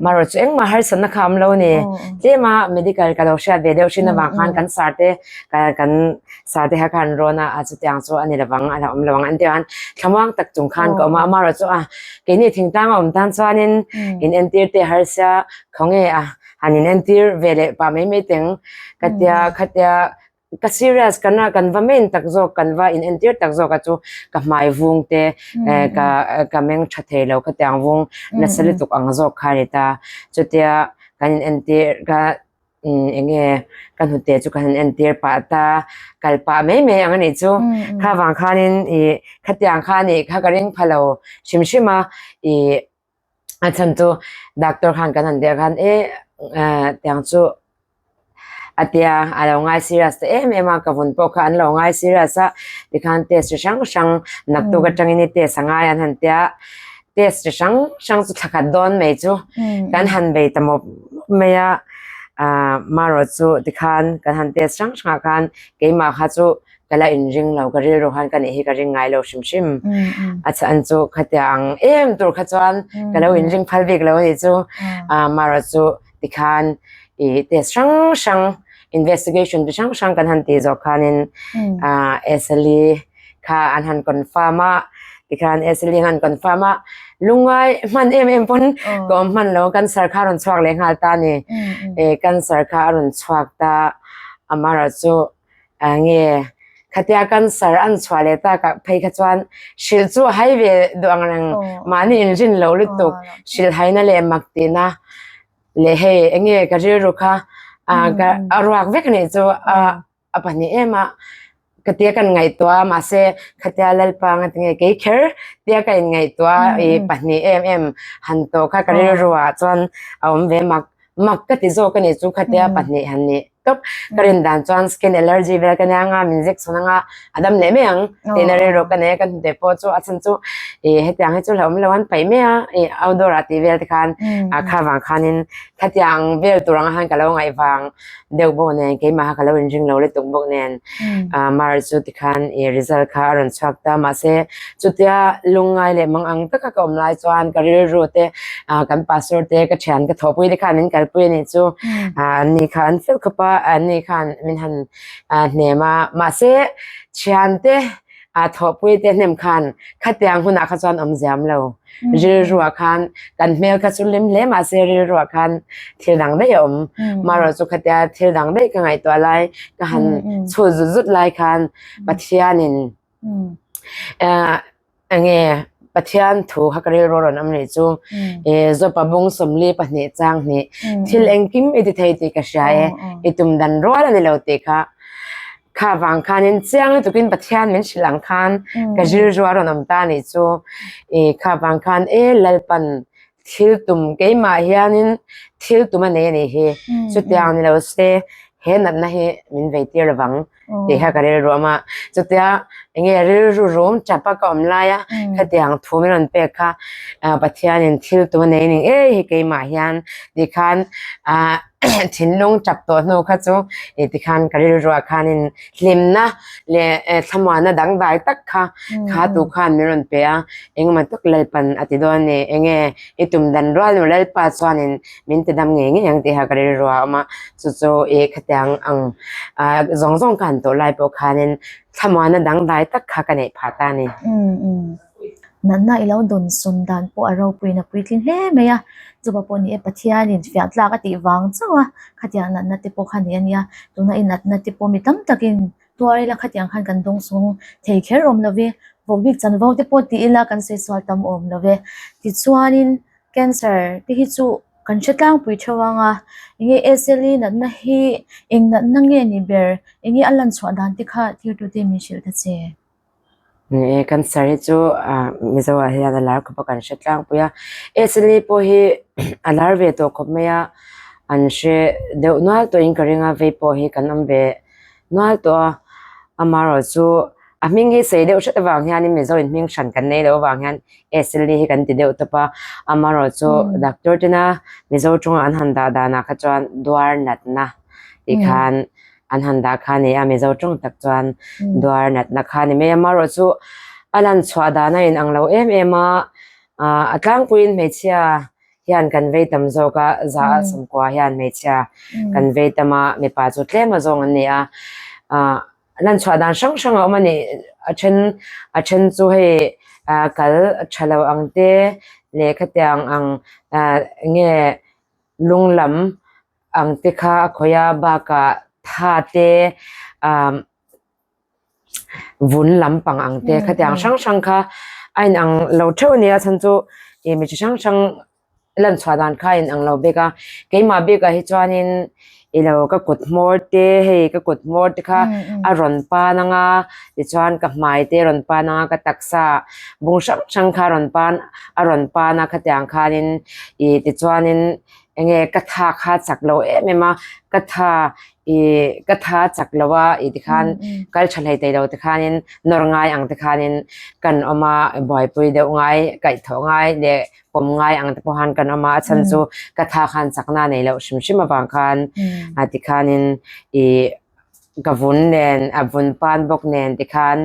marawh chu engmah harsatna kha a awm lo a ni. Tlem a medical ka lo hriat ve deuh hrin avang khan kan sar te kan sar te kha khan rawn a, a chutiang chu a ni lovang a la awm lovang an tih khan thlamuang tak chung khan ka awm a, amaherawh chu a keini thingtlang a awm tan chuanin in entir te harsia khawnge a han in entir ve leh pah mai mai teng ka tia khatia Ka serious kan a kan va main tak zawk kan va in entir tak zawk a chu ka hmai vung te eh ka ka meng tha thei lo khatiang vung nasa lutuk ang zawk kha a ni ta chutia kan in entir ka eng nge ka hnute chu ka han entir pah ta kal pah mai mai ang a nih chu kha vang khanin ih khatiang kha a nih kha ka ring pha lo hrim hrim a ih. A chhan chu doctor khan kan han biak khan e tiang chu a tia a lo ngai serious ta em em a ka vun pawh kha an lo ngai serious a tikhan test chi hrang hrang naktuk atangin i test a ngai an han tia test chi hrang hrang chu thla khat dawn mai chu kan han bei ta mawp mawp mai a ah marawh chu tikhan kan han test hrang hrang ah khan keimah kha chu ka la inring lo ka rilru khan ka nih hi ka ring ngai lo hrim hrim a chhan chu khatia ang em tur kha chuan ka lo inring phal bik lo a nih chu amaherawh chu tikhan ih test hrang hrang investigation chi hrang hrang kan han tih zawh khanin ah SLE kha an han confirm a tikhan SLE an han confirm a lungngai hman em em pawn ka awm hman lo cancer kha a rawn chhuak leh nghal ta a ni eh cancer kha a rawn chhuak ta amaherawh chu Nge khatia cancer an chhuah leh tak ah phei kha chuan hrilh chu a hai ve duh ang reng mahni inrin lo lutuk hrilh haina leh mak tihna leh hei enge ka rilru kha a ruak vek anih chu a pahnih em a khatia kan ngaihtuah a mahse khatia Lalpa nga tinge kei kher tia ka inngaihtuah a ih pahnih em em han tawh kha ka rilru ah chuan a awm ve mak mak ka ti zawk a nih chu khatia pahnih han nih tawp ka rin dan chuan skin allergy vel ka nia anga min zek chhawn anga a dam leh mai ang tihna rilru ka nei a ka hnute pawh chu a chhan chu ih hetiang hi chu hlauhawm lo an paih mai a ih outdoor ah tih vel te khan ah kha vang khanin khatiang vel tur anga khan ka lo ngaih vang deuh bawk nen keimah kha ka lo inring lo lutuk bawk nen ah mar chu tikhan ih result kha a rawn chhuak ta mahse chutia lungngai leh mang ang taka ka awm lai chuan ka rilru te ah kan pastor te ka thian ka thawhpui te khan min kalpui a nih chu ah an ni kha an fel khawp a an ni khan min han ah hnem a mahse thian te ah thawhpui te hnem khan khatiang hunah kha chuan awm ziam lo rilruah khan kan hmel kha chu hlim hle mahse rilruah khan thil dang daih a awm marawh chu khatia thil dang daih ka ngaihtuah lai ka han chhut zut zut lai khan Pathianin ah enge. Pathian thu kha ka rilru a rawn awm nih chu. Zawpa bung 42 chang hnih thil engkim i ti thei tih ka hria e, i tum dan rual a ni lo tih kha. Kha vang khanin chiang lutukin Pathian min hrilh ang khan ka rilru a rawn awm ta nih chu. Kha vang khan e Lalpan thil tum keimah hianin thil tum a nei a nih hi. Chutiang ni lo se he natna hi min vei tir lovang tih kha ka rilru awm a. Chutia enge rilru rum tap a ka awm lai a khatiang thu min rawn pek kha Pathianin thil tum a nei ning ei hi keimah hian tih khan thinlung tap tawh hnu kha chu tikhan ka rilruah khanin hlimna leh thlamuanna dangdai tak kha kha tu khan min rawn pe a, engemaw tak Lalpan a ti dawn ni, enge i tum dan rual emaw Lalpa chuanin min ti dam ngei ngei ang tih kha ka rilruah a awm a, chu chu i khatiang ang zawng zawng ka han tawh lai pawh khanin thlamuanna dangdai tak kha ka neih phah ta a ni. Natna i lo dawn sawn dan pawh a ropuiin a puitling hle mai a, chupa pawh ni e Pathianin fiah tlak a tih vang chauh a, khatiang natna te pawh kha ni a nia, tuna i natna te pawh mi tam takin tuar ila khatiang khan kan dawng sawng thei kher awm lo ve, vohbik chanvo te pawh ti ila kan sawi sual tam awm lo ve, tichuanin cancer te hi chu kan hre tlangpui theuh ang a, enge SLE natna hi eng natna nge ni ber, enge a lan chhuah dan te kha thirtute min hrilh ta che. Ni e, cancer hi chu Mizo ah hian a lar khawp a kan hre tlangpui a, SLE pawh hi a lar ve tawh khawp mai a, an hre deuh nual tawhin ka ring a, vei pawh hi kan awm ve nual tawh a, amaherawh chu a hming hi sei deuh hret avang hianin Mizo in hming hran kan nei loh avang hian SLE hi kan ti deuh tawp a, amaherawh chu doctor tena Mizo tawnga an han dah danah kha chuan duar natna tih khan An han dah kha a ni a, Mizo tawng tak chuan duar natna kha a ni mai a, amaherawh chu a lan chhuah dan a inang lo em em a, a tlangpuiin hmeichhia hian kan vei tam zawk a, za a sawmkua hian hmeichhia kan vei tam a, mipa chu tlem a zawng an ni a, a lan chhuah dan hrang hrang a awm a ni, a then a then chu hei kal tha lo ang te leh khatiang ang nge lung lam ang te kha a khawih a bakah tha te ah vun lampang ang te khatiang hrang hrang kha a inang lo theuh a nia chhan chu ih mi chi hrang hrang lan chhuah dan kha a inang lo bik a keimah bikah hi chuanin ih lo ka kut hmawr te hei ka kut hmawr te kha a rawn pan ang a tichuan ka hmai te a rawn pan ang a ka taksa bung hrang hrang kha a rawn pan a rawn pan a khatiang khanin ih tichuanin. Enge ka tha kha chak lo em em a, ka tha ih ka tha chak lo a ih tikhan kal tha hlei thei lo tikhanin nawr ngai ang tikhanin kan awm a, buaipui deuh ngai, kaihthawh ngai leh pawm ngai ang te pawh khan kan awm a, a chhan chu ka tha khan chakna nei loh hrim hrim avang khan tikhanin ih ka vun nen a vun pan bawk nen tikhan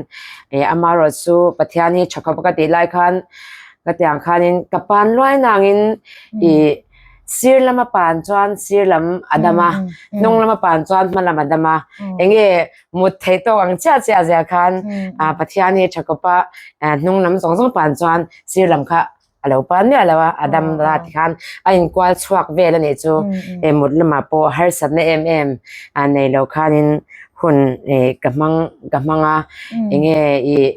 ih amaherawh chu Pathian hi tha khawp a ka tih lai khan ka tih ang khanin ka pan luai nangin ih sir lama pan chuan sir lam a dam a hnung lama pan chuan hma lam a dam a enge mut theih tawk ang chiah chiah zia khan ah Pathian hi tha khawp a hnung lam zawng zawng pan chuan sir lam kha a lo pan miah lo a, a dam la ti khan a inkual chhuak vel a nih chu e mut lamah pawh harsatna em em a nei lo khanin hun e ka hmang ka hmang a enge ih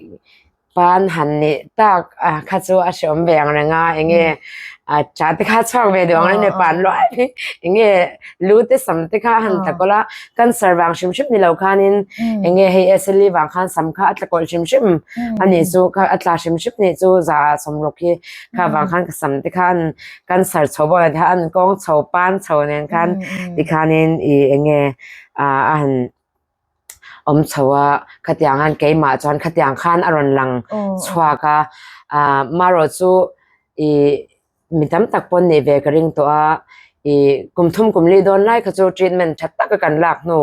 pan han nih tak a kha chu a hreawm ve ang reng a enge a tha te kha chhuak ve duh ang reng a pan luai hi enge lu te sam te kha a han tla kawlh a cancer vang hrim hrim ni lo khanin enge hei SLE vang khan sam kha a tla kawlh hrim hrim ani chu kha a tla hrim hrim nih chu za ah sawmruk hi kha vang khan ka sam te khan cancer chho bawk a an kawng chho pan chho nen khan tikhanin ih enge ah a han awm chho a khatiang khan keimah chuan khatiang khan a rawn lang chhuak a ah marawh chu ih Mi tam tak pawn nih ve ka ring tawh a, ih kum thum kum li dawn lai kha chu treatment tha taka kan lak hnu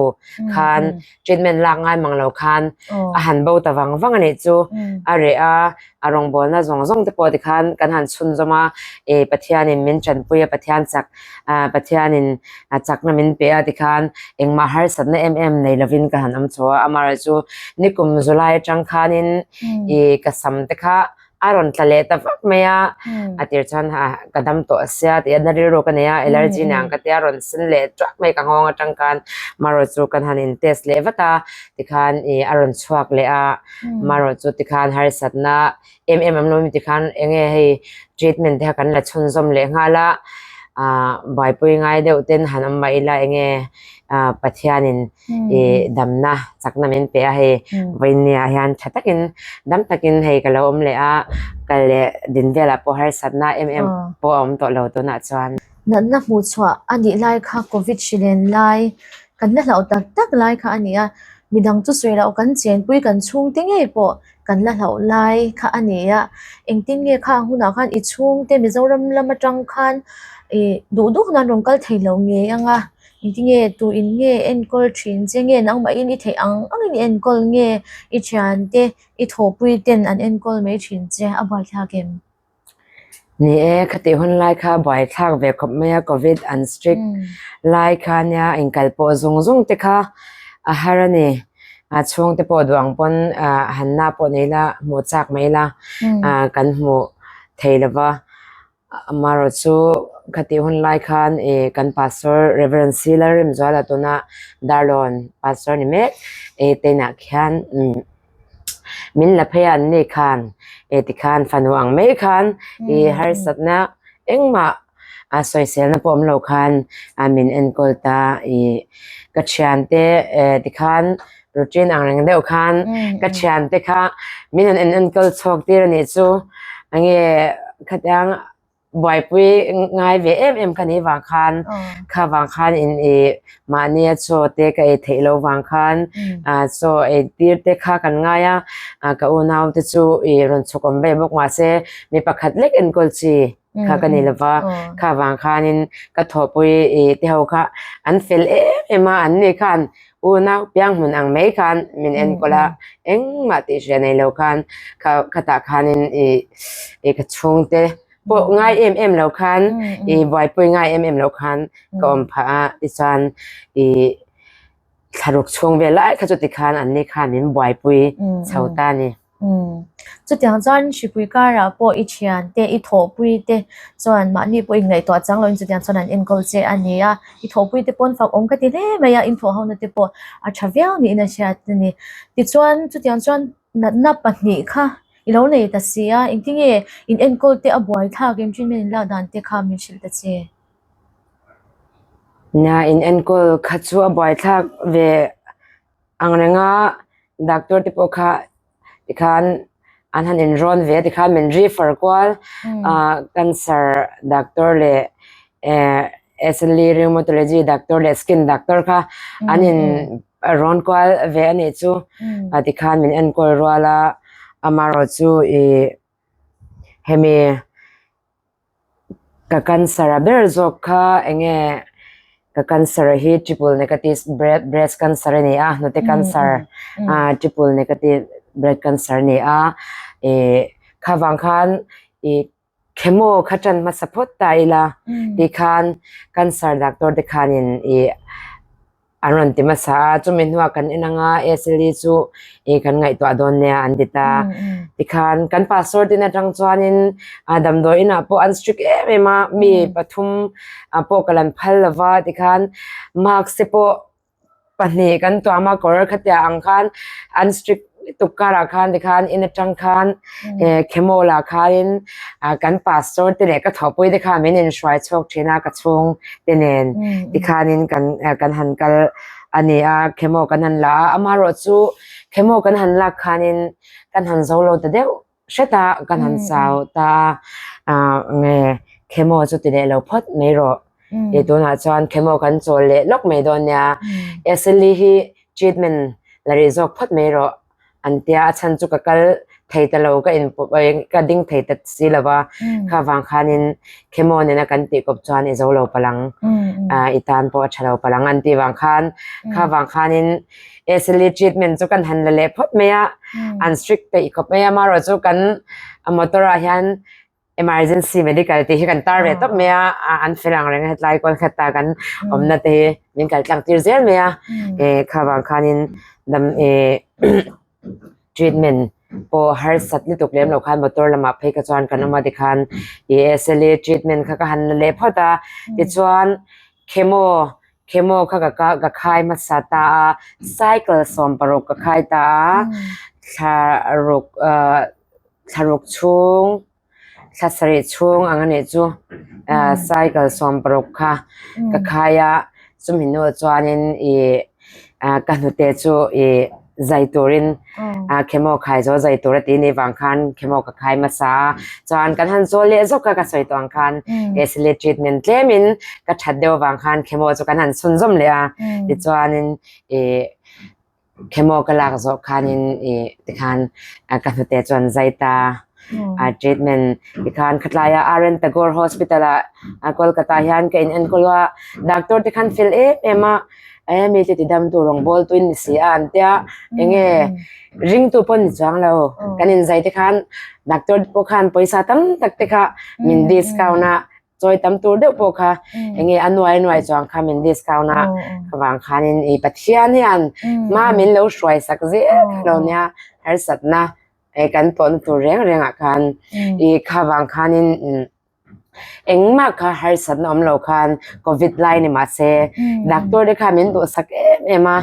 khan treatment lak ngai mang lo khan a han bo ta vang vang a nih chu a reh a, a rawngbawlna zawng zawng te pawh tikhan kan han chhunzawm a, ih Pathianin min tanpui a, Pathian chak ah Pathianin chakna min pe a tikhan engmah harsatna em em nei lovin ka han awm chho a, amaherawhchu nikum July atang khanin ih ka sam te kha. a rawn tla leh ta vak mai a, a tir chuan ka dam tawh sia tih a na rilru ka nei a, allergy nen ka tia a rawn sen leh teuh mai ka nghawng atang khan marawh chu kan han in test leh vat a tikhan ih a rawn chhuak leh a marawh chu tikhan harsatna em em awm lo mi tikhan eng nge hei treatment te kha kan la chhunzawm leh nghal a ah buaipui ngai deuh ten han awm mah ila eng nge ah Pathianin ih damna chakna min pe a hei vawiin ah hian tha takin dam takin hei ka lo awm leh a kal leh din velah pawh harsatna em em pawh a awm tawh lo tunah chuan. Natna hmuh chhuah a nih lai kha covid hri len lai kan la hlauh tak tak lai kha a ni a midang chu sawi loh kan chenpui kan chhungte ngei pawh kan la hlauh lai kha a ni a engtin nge khang hunah khan i chhungte Mizoram lam atang khan ih duh duh nan rawn kal thei lo ngei ang a. Engtinge tu in nge enkawl thin che nge nangmahin i theih ang angin i enkawl nge i thiante i thawhpui ten an enkawl mai thin che a buaithlak em? Ni e, khatih hun lai kha buaithlak ve khawp mai a covid an strict lai kha nia inkal pawh zung zung te kha a har a ni. A chhungte pawh duh ang pawn han na pawh nei ila hmuh chak mai ila kan hmuh thei lova. Amaherawh chu khatih hun lai khan ih kan pastor Reverend C Lalremzuala tuna Darlawn pastor ni mek ih te inah khian umm min la phei a an ni khan ih tikhan fanu ang mai khan ih harsatna engmah a sawiselna pawh awm lo khan a min enkawl ta ih ka thiante eh tikhan routine ang reng deuh khan ka thiante kha min han en enkawl chhuak tir a nih chu enge khatiang buaipui ngai ve em em ka nih vang khan kha vang khan in ih mahnia chaw te ka ei theih loh vang khan ah chaw ei tir te kha kan ngai a ah ka unau te chu ih rawn chhuk awm ve bawk mahse mi pakhat lek enkawl chi kha ka ni lova kha vang khanin ka thawhpui ih te ho kha an fel em em a an ni khan unau piang hmun ang mai khan min enkawl a engmah tih hria nei lo khan kha khatah khanin ih ih ka chhungte pawh ngai em em lo khan ih buaipui ngai em em lo khan ka awm phah a tichuan ih thlaruk chhung vel lai kha chu tikhan an ni khan min buaipui chho ta a ni. Chutiang chuan hripui karah pawh i thian te, i thawhpui te chuan mahni pawh inngaihtuah chang loin chutiang chuan an enkawl che a ni a. I thawhpui te pawn fak awm ka ti hle mai a, inthawh hona te pawh a tha viau niin a hriat a ni. Tichuan chutiang chuan natna pahnih kha i lo nei ta si a, engtinge in enkawl te a buai thlak em treatment in lak dan te kha min hrilh ta che. Nia in enkawl kha chu a buai thlak ve ang reng a doctor te pawh kha tikhan an han inrawn ve a tikhan min refer kual ah cancer doctor leh eh SLE rheumatology doctor leh skin doctor kha an in rawn kual ve a nih chu ah tikhan min enkawl rual a amaherawh chu ih hemi. Ka cancer a ber zawk kha enge ka cancer hi triple negative breast cancer a ni a hnute cancer ah triple negative breast cancer a ni a ih kha vang khan ih chemo kha tan hmasa phawt ta ila tikhan cancer doctor te khanin ih. An rawn ti hmasa a, chumi hnuah kan en anga SLE chu ih kan ngaihtuah dawn nia an ti ta. Tikhan kan pastor te atang chuanin ah damdawi inah pawh an strict em em a, mi pathum pawh ka lan phal lova tikhan mask te pawh pahnih kan tuam a kawr khatia ang khan an strict lutuk karah khan tikhan in atang khan eh chemo lah khanin ah kan pastor te leh ka thawhpui te khan min inhruai chhuak thin a ka chhung te nen tikhanin kan kan han kal a ni a chemo kan han la a amaherawh chu chemo kan han lak khanin kan han zo lo ta deuh hret a kan han chau ta a ah nge chemo chu ti leh lo phawt mai rawh tih tunah chuan chemo kan chawl leh lawk mai dawn nia SLE hi treatment la rih zawk phawt mai rawh. An tia a chhan chu ka kal thei ta lo ka in ka ding thei ta si lo va kha vang khanin chemo nena kan tih kawp chuan i zo lo palang i tan pawh a tha lo palang an tih vang khan kha vang khanin SLE treatment chu kan han la leh phawt mai a an strict peih khawp mai a amaherawh chu kan motor ah hian Emergency medical tih hi kan tar ve tawp mai a, an fel ang reng a hetlai Kolkata kan awmna te hi min kal tlang tir zel mai a, eh kha vang khanin dam eh treatment. pawh harsat lutuk lem lo khan motor lamah phei kha chuan kan awm a tikhan ih SLA treatment kha ka han la leh phawt a tichuan chemo chemo kha ka ka ka khai hmasa ta a cycle 16 ka khai ta a thla ruk ah thla ruk chhung thla sarih chhung ang a nih chu ah cycle 16 kha ka khai a chumi hnuah chuanin ih ah ka hnute chu ih zai turin ah chemo khai zawh zai tur a tih anih vang khan chemo ka khai hmasa a chuan kan han zawl leh zawk a ka sawi tawh ang khan acid treatment tlemin ka that deuh avang khan chemo chu kan han chhunzawm leh a tichuanin ih Chemo ka lak zawh khanin ih tikhan ka hnute chuan zai ta a treatment tikhan khatlaia RN Tagore Hospital ah Kolkata hian ka in enkawl a doctor te khan fel em em a e mi te tidam tu rawngbawl tu in ni si a an tia enge ringtu pawh ni chuang lo kan in zai te khan doctor te pawh khan pawisa tam tak te kha min discount a chawi tam tur deuh pawh kha enge a nuai nuai chuang kha min discount a vang khanin i Pathian hian hma min lo hruai sak zel kha lo nia harsatna e kan tawhna tur reng reng ah khan i kha vang khanin engmah kha harsatna awm lo khan covid lai ni mahse doctor te kha min duhsak em em a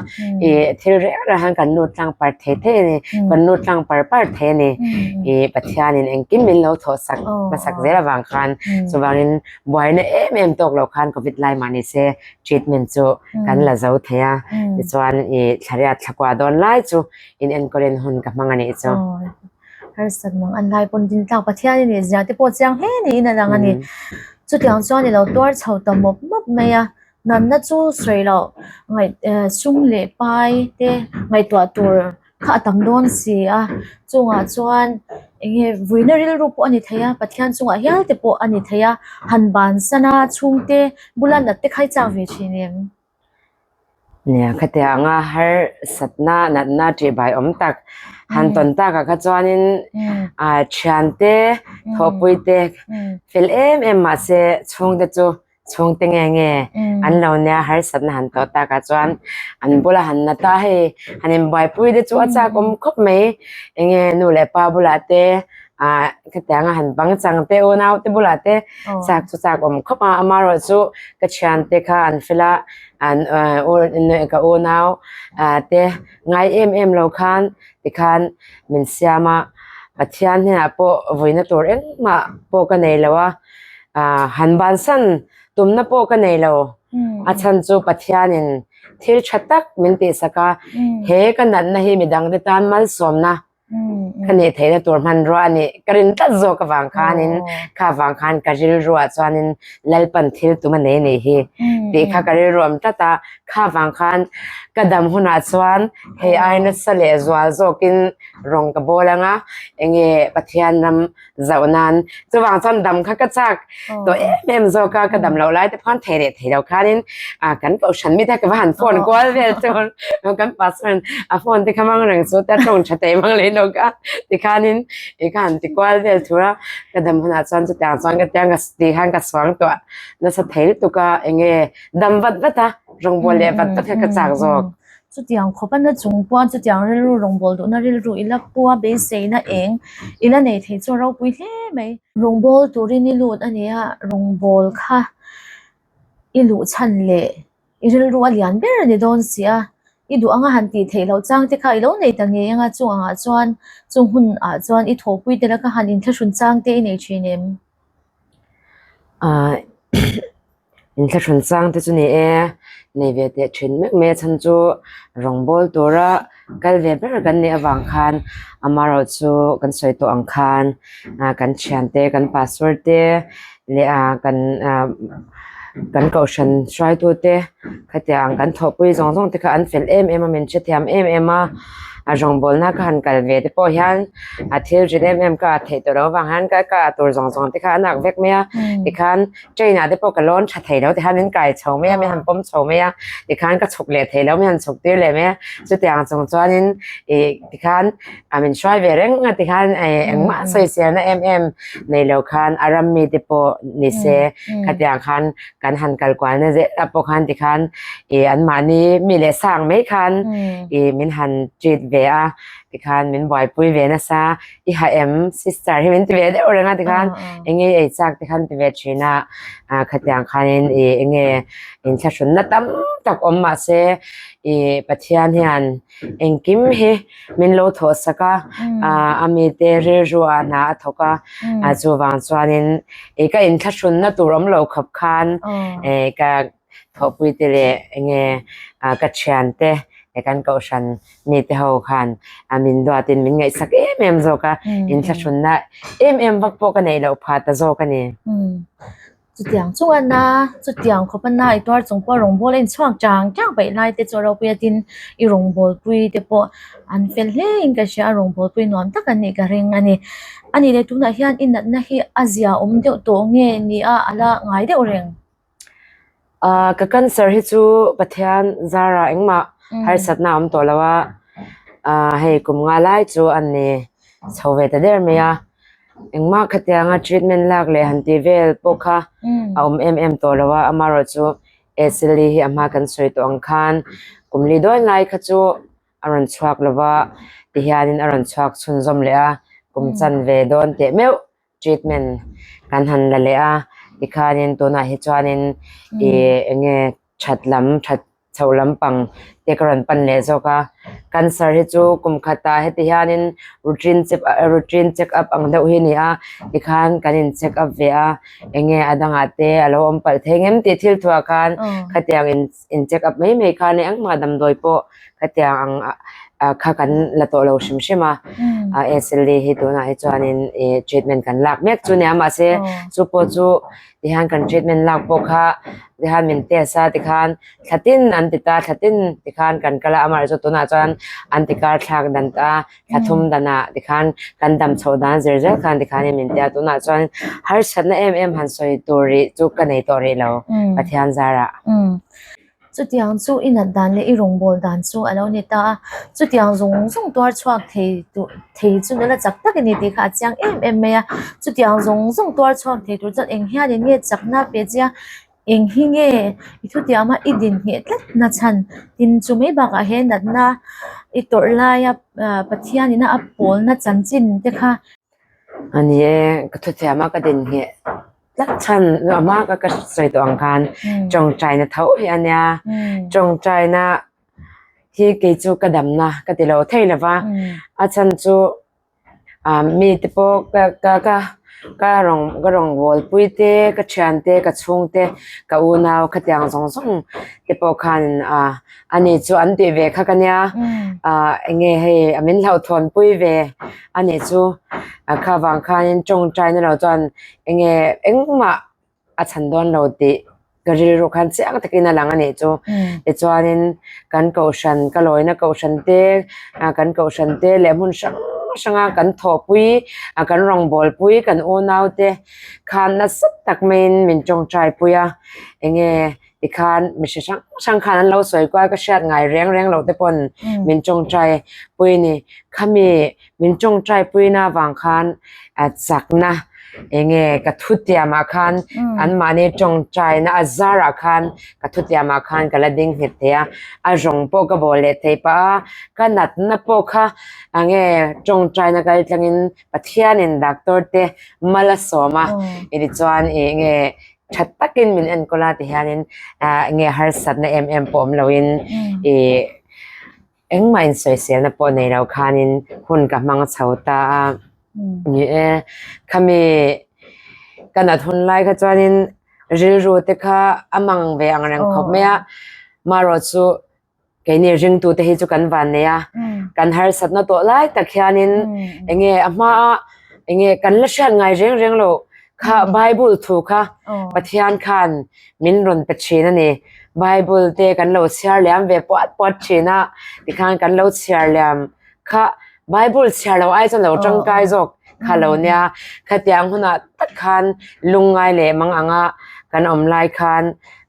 i thil reng reng khan kan lut tlang par thei thei a ni kan lut tlang par par thei a ni i Pathianin engkim min lo thawh sak hmasak zel avang khan chuvangin buaina em em tawk loh khan covid lai mah ni se treatment chu kan la zo thei a tichuan i thlariat thlakua dawn lai chu in enkawlin hun ka hmang a nih chu. Harsat mang an lai pawn din tlak Pathian i nih zia te pawh chiang hle niin a lang a ni. Chutiang chuan i lo tuar chho ta mawp mawp mai a. Natna chu sawi loh ngaih sum leh pai te ngaihtuah tur kha a tam dawn si a chungah chuan eng nge vuina rilru pawh a ni thei a Pathian chungah hial te pawh a ni thei a han bansan a chhungte bula nat te kha i chak ve thin em? Nia khatiang anga harsatna natna tih bai awm tak han tawn takah kha chuanin ah thiante thawhpui te fel em em mahse chhungte chu chhungte nge nge an lo nia harsatna han tawh takah chuan an bula han na ta hei han inbuaipui te chu a chak awm khawp mai enge nu leh pa bulah te ah khatiang a han bang chang te unau te bulah te chak chu chak awm khawp a amaherawh chu ka thiante kha an fel a an ka unau ah te ngai em em lo khan tikhan min siam a Pathian hnenah pawh vawiina tur engmah pawh ka nei lo a. Ah han bansan tumna pawh ka nei lo a chhan chu Pathianin thil tha tak min tihsak a he ka natna hi midangte tan malsawmna ka nih theihna tur hmanrua a nih ka rin tlat zawk avang khanin kha avang khan ka rilruah chuanin Lalpan thil tum a nei a nih hi tih kha ka rilru awm tlat a kha avang khan ka dam hunah chuan hei ai nasa leh zual zawkin rawng ka bawl ang a enge Pathian ram zauh nan chuvang chuan dam kha ka chak tawh em em zawk a ka dam loh lai te pawh khan thei leh thei lo khanin ah kan kohhran mi te ka va han phone kual vel chu kan pastor in a phone te kha hmang reng chu te tawng tha thei mang leh lo ka tikhanin i kha han ti kual vel thur a ka dam hunah chuan chutiang chuan ka tiang ka tih khan ka suang tawh nasa thei lutuk a enge dam vat vat a rawngbawl leh vat vat kha ka chak zawk. Chutiang khawp a na chung pawh chutiang rilru rawngbawl duhna rilru i la pu a beiseina eng i la nei thei chu a ropui hle mai. Rawngbawl turin i lut a ni a, rawngbawl kha i luh chhan leh i rilru a lian ber a ni dawn si a, i duh anga han tih theih loh chang te kha i lo nei ta ngei anga chung angah chuan chung hun ah chuan i thawhpui tel a kha han inthlahrun chang te i nei thin em? Aaa Inthlahrun chang te chu ni e, nei ve teh thin mek mai a chhan chu rawngbawl tura kal ve ber kan nih avang khan amaherawh chu kan sawi tawh ang khan ah kan thiante kan pastor te leh ah kan ah kan kohhran hruaitu te khatiang kan thawhpui zawng zawng te kha an fel em em a min hrethiam em em a a rawngbawlna ka han kal ve te pawh hian a thil rin em em ka ah theih tawh loh avang hian ka ka ah tur zawng zawng te kha an ak vek mai a tikhan train ah te pawh ka lawn tha thei lo tikhan min kai chho mai a min han pawm chho mai a tikhan ka chhuk leh thei lo min han chhuk tir leh mai a chutiang chung chuanin ih tikhan a min hruai ve reng a tikhan eh engmah sawiselna em em nei lo khan a ram mi te pawh ni se khatiang khan kan han kal kual na zel ah pawh khan tikhan ih anmahni mi leh sang mai khan ih min han treat. ve a, tikhan min buaipui ve nasa, i ha em sister hi min ti ve deuh reng a tikhan eng nge i ei chak te khan ti ve thin a, khatiang khanin i eng nge inthlahrunna tam tak awm mahse i Pathian hian engkim hi min lo thawh sak a, a mite rilru ah hna a thawk a, chuvang chuanin i ka inthlahrunna tur awm lo khawp khan ka thawhpui te leh enge ka thian te kan kohhran mite ho khan min duatin min ngaihsak em em zawk a, inthlahrunna em em vak pawh ka neih loh phah ta zawk a ni. Chutiang chung a na, chutiang khawp a na i tuar chung pawh rawngbâwl a inchhuak chang chang peih lai te chu a ropui a tin i rawngbâwlpui te pawh an fel hle in ka hria a rawngbâwlpui nuam tak an nih ka ring a ni. A nih leh tunah hian i natna hi a zia awm deuh tawh nge ni a a la ngai deuh reng? Ahh ka cancer hi chu Pathian zarah engmah harsatna a awm tawh lo a, ahh hei kum nga lai chu a ni chho ve ta der mai a, engmah khatianga treatment lak leh han tih vel pawh kha a awm em em tawh lo a, amaherawhchu SLE hi a hma kan sawi tawh ang khan kum li dawn lai kha chu a rawn chhuak lo va, tihianin a rawn chhuak chhunzawm leh a, kum chanve dawn teh meuh. treatment kan han la leh a tikhanin tunah hi chuanin ih eng nge that lam that chhoh lampang te ka rawn pan leh zawk a cancer hi chu kum khatah heti hianin routine check routine check up ang deuh hi a ni a tikhan kan in check up ve a eng nge a dangah te a lo awm palh thei ngem tih thil thuah khan khatiang in in check up mai mai khan engmah damdawi pawh khatiang ang kha kan la tawh lo hrim hrim a SLE hi tunah hi chuanin ih treatment kan lak mek chu nia mahse chu pawh chu tihian kan treatment lak pawh kha tihian min test a tikhan thla tin an ti ta thla tin tikhan kan kal a amaherawhchu tunah chuan an ti kar thlak dan ta thla thum danah tikhan kan dam chhoh dan zir zel khan tikhanin min tia tunah chuan harsatna em em han sawi tur rih chu ka nei tawh rih lo Pathian zarah. Chutiang chu i nat dan leh i rawngbâwl dan chu a lo ni ta a, chutiang zawng zawng tuar chhuak thei tur thei chu nula chak tak i ni tih kha a chiang em em mai a, chutiang zawng zawng tuar chhuak thei tur chuan eng hianin nge chakna pe che a, eng hi nge i thutiama i din ngheh tlat na chhan tin chu mai bakah he natna i tawrh laia Pathianina a pawlna chanchin te kha. A ni e, ka thutiama ka din ngheh tlat chhan a hma ka ka sawi tawh ang khan tawngtaina tho hi a nia, tawngtaina hi kei chu ka damna ka ti lo thei lo va, a chhan chu ah mite pawh ka ka ka ka rawng ka rawngbawlpui te ka thian te ka chhung te ka unau khatiang zawng zawng te pawh khan ah ani chu an tih ve kha ka nia ah eng nge hei a min hlauhthawnpui ve ani chu a kha vang khanin tawngtaina lo chuan eng nge engmah a chhan dawn lo tih ka rilru khan chiang takin a lang a nih chu tichuanin kan kohhran ka lawina kohhran te ah kan kohhran te leh hmun hrang hranga kan thawhpui ah kan rawngbawlpui kan unau te khan nasa tak maiin min tawngtai pui a eng nge tikhan mi hre hrang hrang khan an lo sawi kual ka hriat ngai reng reng loh te pawn min tawngtai pui a ni khami min tawngtai puina avang khan ah chakna eng nge ka thutiam ah khan anmahni tawngtaina a zarah khan ka thutiam ah khan ka la ding nghet thei a a rawng pawh ka bawl leh thei pah a ka natna pawh kha eng nge tawngtaina kal tlangin Pathianin doctor te mal a sawm a tichuan eng nge tha takin min enkawl a tihianin ah eng nge harsatna em em pawh awm loin ih Engmah insawiselna pawh nei lo khanin hun ka hmang chho ta a, ni e, khami ka nat hun lai kha chuanin rilru te kha a mang ve ang reng khawp mai a, marawh chu keini ringtute hi chu kan van nei a, kan harsatna tawh lai tak hianin enge a hmaa enge kan la hriat ngai reng reng lo kha Bible thu kha Pathian khan min rawn pe thin a ni. Bible te kan lo chhiar liam ve puat puat thin a, tikhan kan lo chhiar liam kha Bible chhiar lo ai chuan lo tangkai zawk kha lo nia. Khatiang hunah tak khan lungngai leh mang anga kan awm lai khan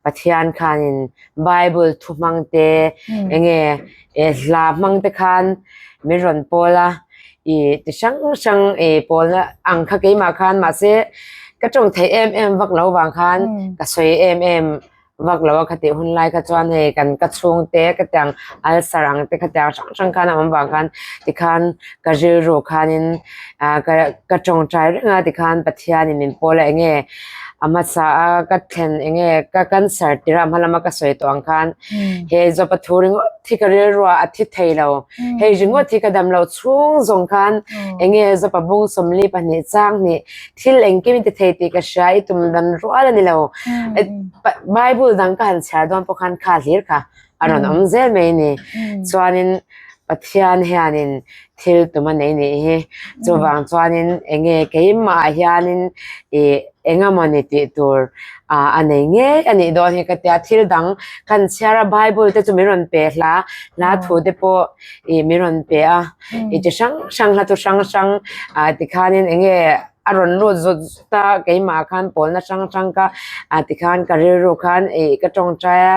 Pathian khanin Bible thu hmang te enge hla hmang te khan min rawn pawl a. Ih ti hrang hrang ih pawlna ang kha keimah khan mahse ka tawng theih em em vak lo vang khan ka sawi em em. vak lo a khatih hun lai kha chuan hei kan ka chhungte ka tiang ulcer ang te khatiang hrang hrang khan a awm vang khan tikhan ka rilru khanin ah ka ka tawngtai reng a tikhan Pathianin min pawl a enge a hmasa a ka thlen enge ka cancer tirh a hma lama ka sawi tawh ang khan he zawpa thu ringawt hi ka rilru ah a thi thei lo hei ringawt hi ka dam loh chhung zawng khan enge zawpa bung 42 chang hnih thil engkim i ti thei tih ka hria i tum dan rual a ni lo Bible dang ka han chhiar dawn pawh khan kha hlir kha a rawn awm zel mai a ni chuanin Pathian hianin thil tum a nei nih hi chuvang chuanin enge keimah hianin ih engemawni tih tur ah a nei ngei a nih dawn hi ka tia thil dang kan chhiar a Bible te chu min rawn pe hla hla thu te pawh ih min rawn pe a ih chi hrang hrang hla thu hrang hrang ah tikhanin enge a rawn lut zut zut a keimah khan pawlna hrang hrang kha ah tikhan ka rilru khan ih ka tawngtai a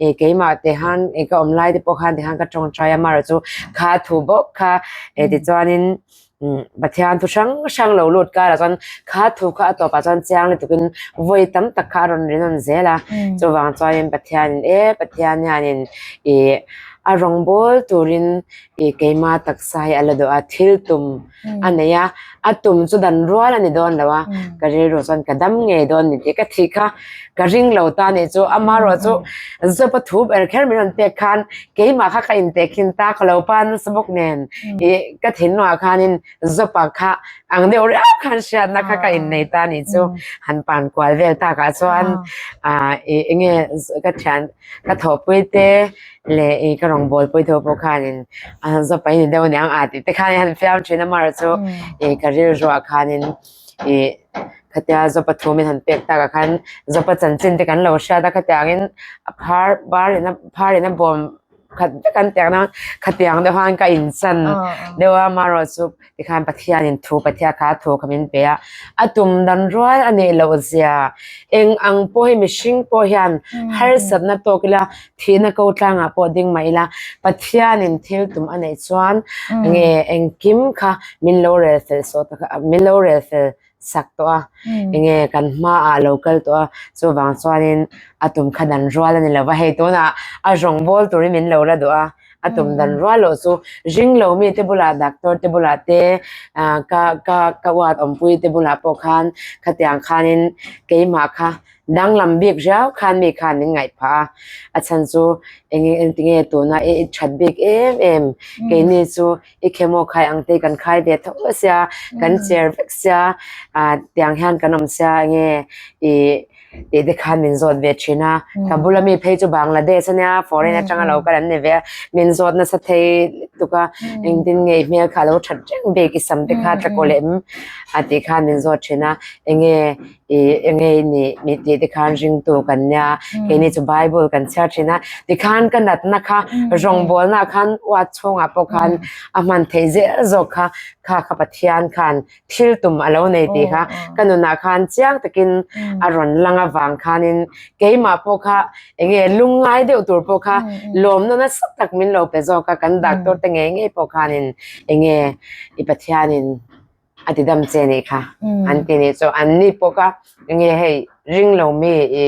ih keimah te han ih ka awm lai te pawh khan tikhan ka tawngtai a amaherawh chu kha thu bawk kha eh tichuanin umm Pathian thu hrang hrang lo lut karah chuan kha thu kha a tawpah chuan chiang lutukin vawi tam tak kha a rawn ri nawn zel a chuvang chuanin Pathianin e Pathian hianin ih a rawngbâwl turin ih keimah taksa hi a la duh a thil tum a nei a a tum chu dan rual a ni dawn lo a ka rilru chuan ka dam ngei dawn ni tih ka thih kha ka ring lo ta nih chu amaherawh chu zawpa thu ber kher min rawn pek khan keimah kha ka intehkhin ta ka lo pa nasa bawk nen ih ka thinlungah khanin zawpa kha ang deuh riau khan hriatna kha ka innei ta nih chu han pan kual vel takah chuan ah ih enge ka thian ka thawhpui te leh ih ka rawngbâwl pui tho pawh khanin a zawpa hi ni deuh aniang a tih te khan han fiam thin a amaherawh chu ih ka rilruah khanin ih khatia zawpa thu min han pek takah khan zawpa chanchin te kan lo hriat a khatiangin a phar bar in a phar in a bawm khat vek an tih ang a khatiang deuh khan ka inchan deuh a amaherawh chu Tikhan Pathianin thu Pathian kha thu kha min pe a, a tum dan rual a neih loh zia eng ang pawh hi mihring pawh hian harsatna tawk ila thihna ko tlangah pawh ding mah ila Pathianin thil tum a neih chuan nge engkim kha min lo rel fel sawh tak a min lo rel fel sak tawh a enge kan hmaah a lo kal tawh a chuvang chuanin a tum kha dan rual a ni lo va hei tunah a rawngbawl turin min lo la duh a. a tum dan rual loh chu ring lo mi te bulah doctor te bulah te ah ka ka ka uat awmpui te bulah pawh khan khatiang khanin keimah kha danglam bik riau khan mi khan min ngaih phah a a chhan chu eng engtinge tuna i that bik em em keini chu i khemaw khai ang te kan khai ve tho sia kan cher vek sia ah tiang hian kan awm sia enge ih. tih te khan min zawt ve thin a ka bula mi phei chu Bangladesh ania foreign atanga lo kal an ni ve a min zawt nasa thei lutuk a engtin nge i hmel kha alo that reng bik i sam te kha tla kaw leh em a tih khan min zawt thin a enge ih enge i nih mi tih te khan ringtu kan nia keini chu bible kan chhiar thin a tikhan ka natna kha rawngbawlna ah khan uat chhungah pawh khan a hman theih zel zawk kha kha kha Pathian khan thil tum a lo nei tih kha ka nunah khan chiang takin a rawn lang avang khanin keimah pawh kha enge lungngai deuh tur pawh kha lawmna nasa tak min lo pe zawk a kan doctor te ngei ngei pawh khanin enge i Pathianin a ti dam che nih kha an ti nih chu an ni pawh kha enge hei ring lo mi i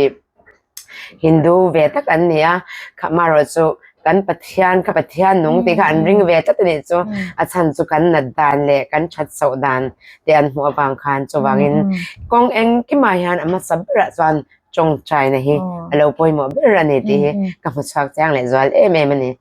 Hindu ve tak an ni a, amaherawh chu kan Pathian kha Pathian nung tih kha an ring ve tlat a nih chu a chhan chu kan nat dan leh kan that chhoh dan te an hmuh avang khan chuvangin kawng engkimah hian a hmasa berah chuan tawngtaina hi a lo pawimawh ber a ni tih hi ka hmu chhuak chiang leh zual em em a ni.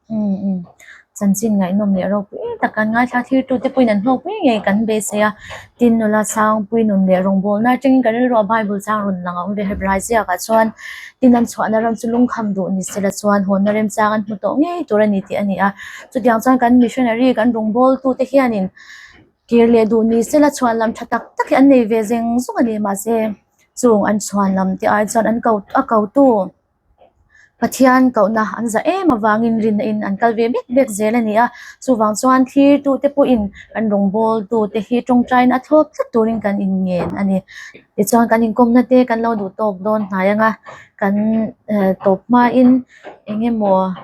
Chanchin ngaihnawm leh ropui tak kan ngaithla thirtute pawhin an hlawkpui ngei kan beisei a, tin nula Sangpui nun leh rawngbawlna atangin kan rilru a Bible chang rawn lang a awm ve Hebrai ziakah chuan tin an chhuahna ram chu lungkham duh ni sela chuan hawnna remchang an hmu tawh ngei tur a ni tih a ni a, chutiang chuan kan missionary kan rawngbawltute hianin kir leh duh ni sela chhuan lam tha tak tak hi an nei ve zeng zawng a ni mahse chung an chhuan lam te ai chuan an ko a kotu. Pathian kohna an za em avangin rinna in an kal ve bek bek zel a ni a, chuvang chuan thirtute pawhin kan rawngbawltute hi tawngtaina a thlawp tlat turin kan inngen a ni. Tichuan kan inkawmna te kan lo duh tawk dawn hnai ang a, kan tawp hmain eng emaw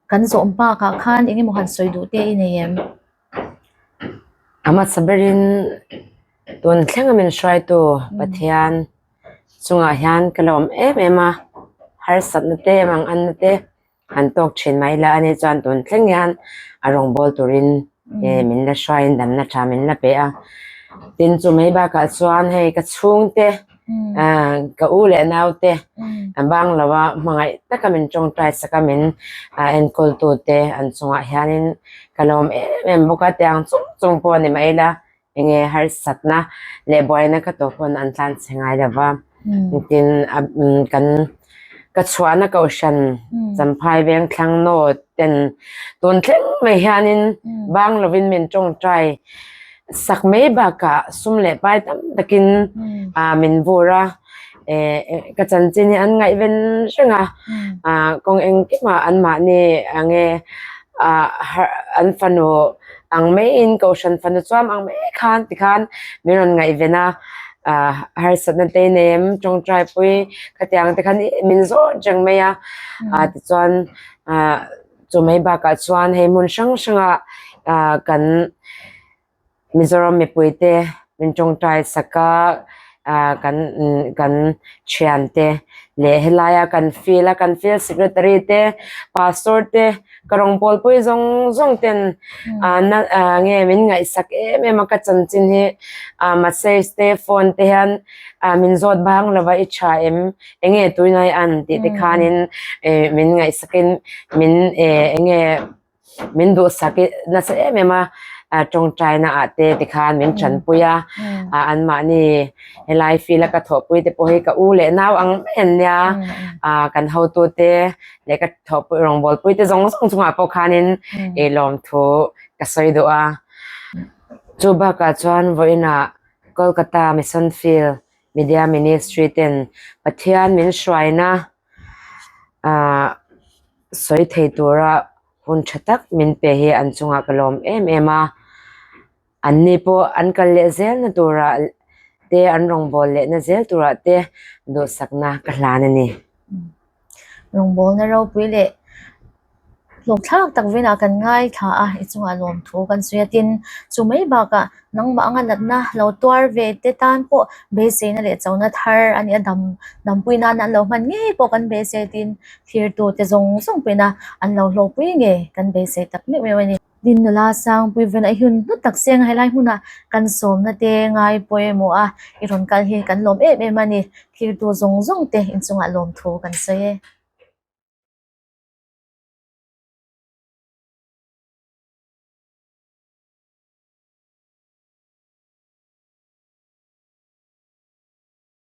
Kan zawh bakah khan eng emaw han sawi duh te i nei em? A hmasa berin tun thlenga min hruaitu Pathian chungah hian ka lawm em em a. harsatna te manganna te han tawk thin mai la ani chuan tun thleng hian a rawngbawl turin min la hruaiin damna tha min la pe a. Tin chu mai bakah chuan hei ka chhungte ka u leh naute a bang lo a hmangaih taka min tawngtai sak a min enkawl tute an chungah hianin ka lawm em em bawk a tiang chung chung pawh a ni mai la enge harsatna leh buaina ka tawh pawn an tlan chhe ngai lo va tin kan ka chhuahna kohhran Champhai veng thlang naw ten tun thleng mai hianin bang lovin min tawngtai sak mai bakah sum leh pai tam takin ah min vur a eh ka chanchin hi an ngaihven reng a ah kawng engkimah anmahni enge ah an fanu ang maiin kohhran fanu chuam ang mai khan tikhan min rawn ngaihven a ah harsatna te nei em tawngtai pui khatiang te khan min zawt reng mai a ah tichuan ah chu mai bakah chuan hei hmun hrang hrangah ah kan Mizoram mipuite min tawngtai sak a ah kan kan thiante leh helaia kan field a kan field secretary te pastor te ka rawngbawlpui zawng zawng ten ah na ah nge min ngaihsak em em a ka chanchin hi ah message te phone te hian ah min zawt bang lova i tha em enge tunai an tih te khanin eh min ngaihsakin min eh enge. Min duhsak i nasa em em a, tawngtaina ah te tikhan min tanpui a, anmahni helai field a ka thawhpui te pawh hi ka u leh nau ang mai an nia, kan hotu te leh ka thawhpui rawngbawlpui te zawng zawng chungah pawh khanin i lawmthu ka sawi duh a. Chu bakah chuan vawiinah Kolkata Mission Field Media Ministry ten Pathian min hruaina ah sawi thei tura hun tha tak min pe hi an chungah ka lawm em em a, an ni pawh an kal leh zelna turah te an rawngbâwl lehna zel turah te duhsakna ka hlan a ni. Rawngbâwlna ropui leh hlawhthlak tak velah kan ngaithla a, i chungah lawmthu kan sawi a tin chu mai bakah Nangmah anga natna lo tuar ve te tan pawh beiseina leh chona thar a nih a dam dampui nana an lo hman ngei pawh kan beisei tin thirtu te zawng zawng pawhin a an lo hlawhpui ngei kan beisei tak meuh meuh a ni. Tin nula Sangpui ven a hun hnu tak seng a helai hmuna kan sawmna te ngai pawimawh a i rawn kal hi kan lawm em em a ni. Thirtu zawng zawng te inchungah lawmthu kan sawi e.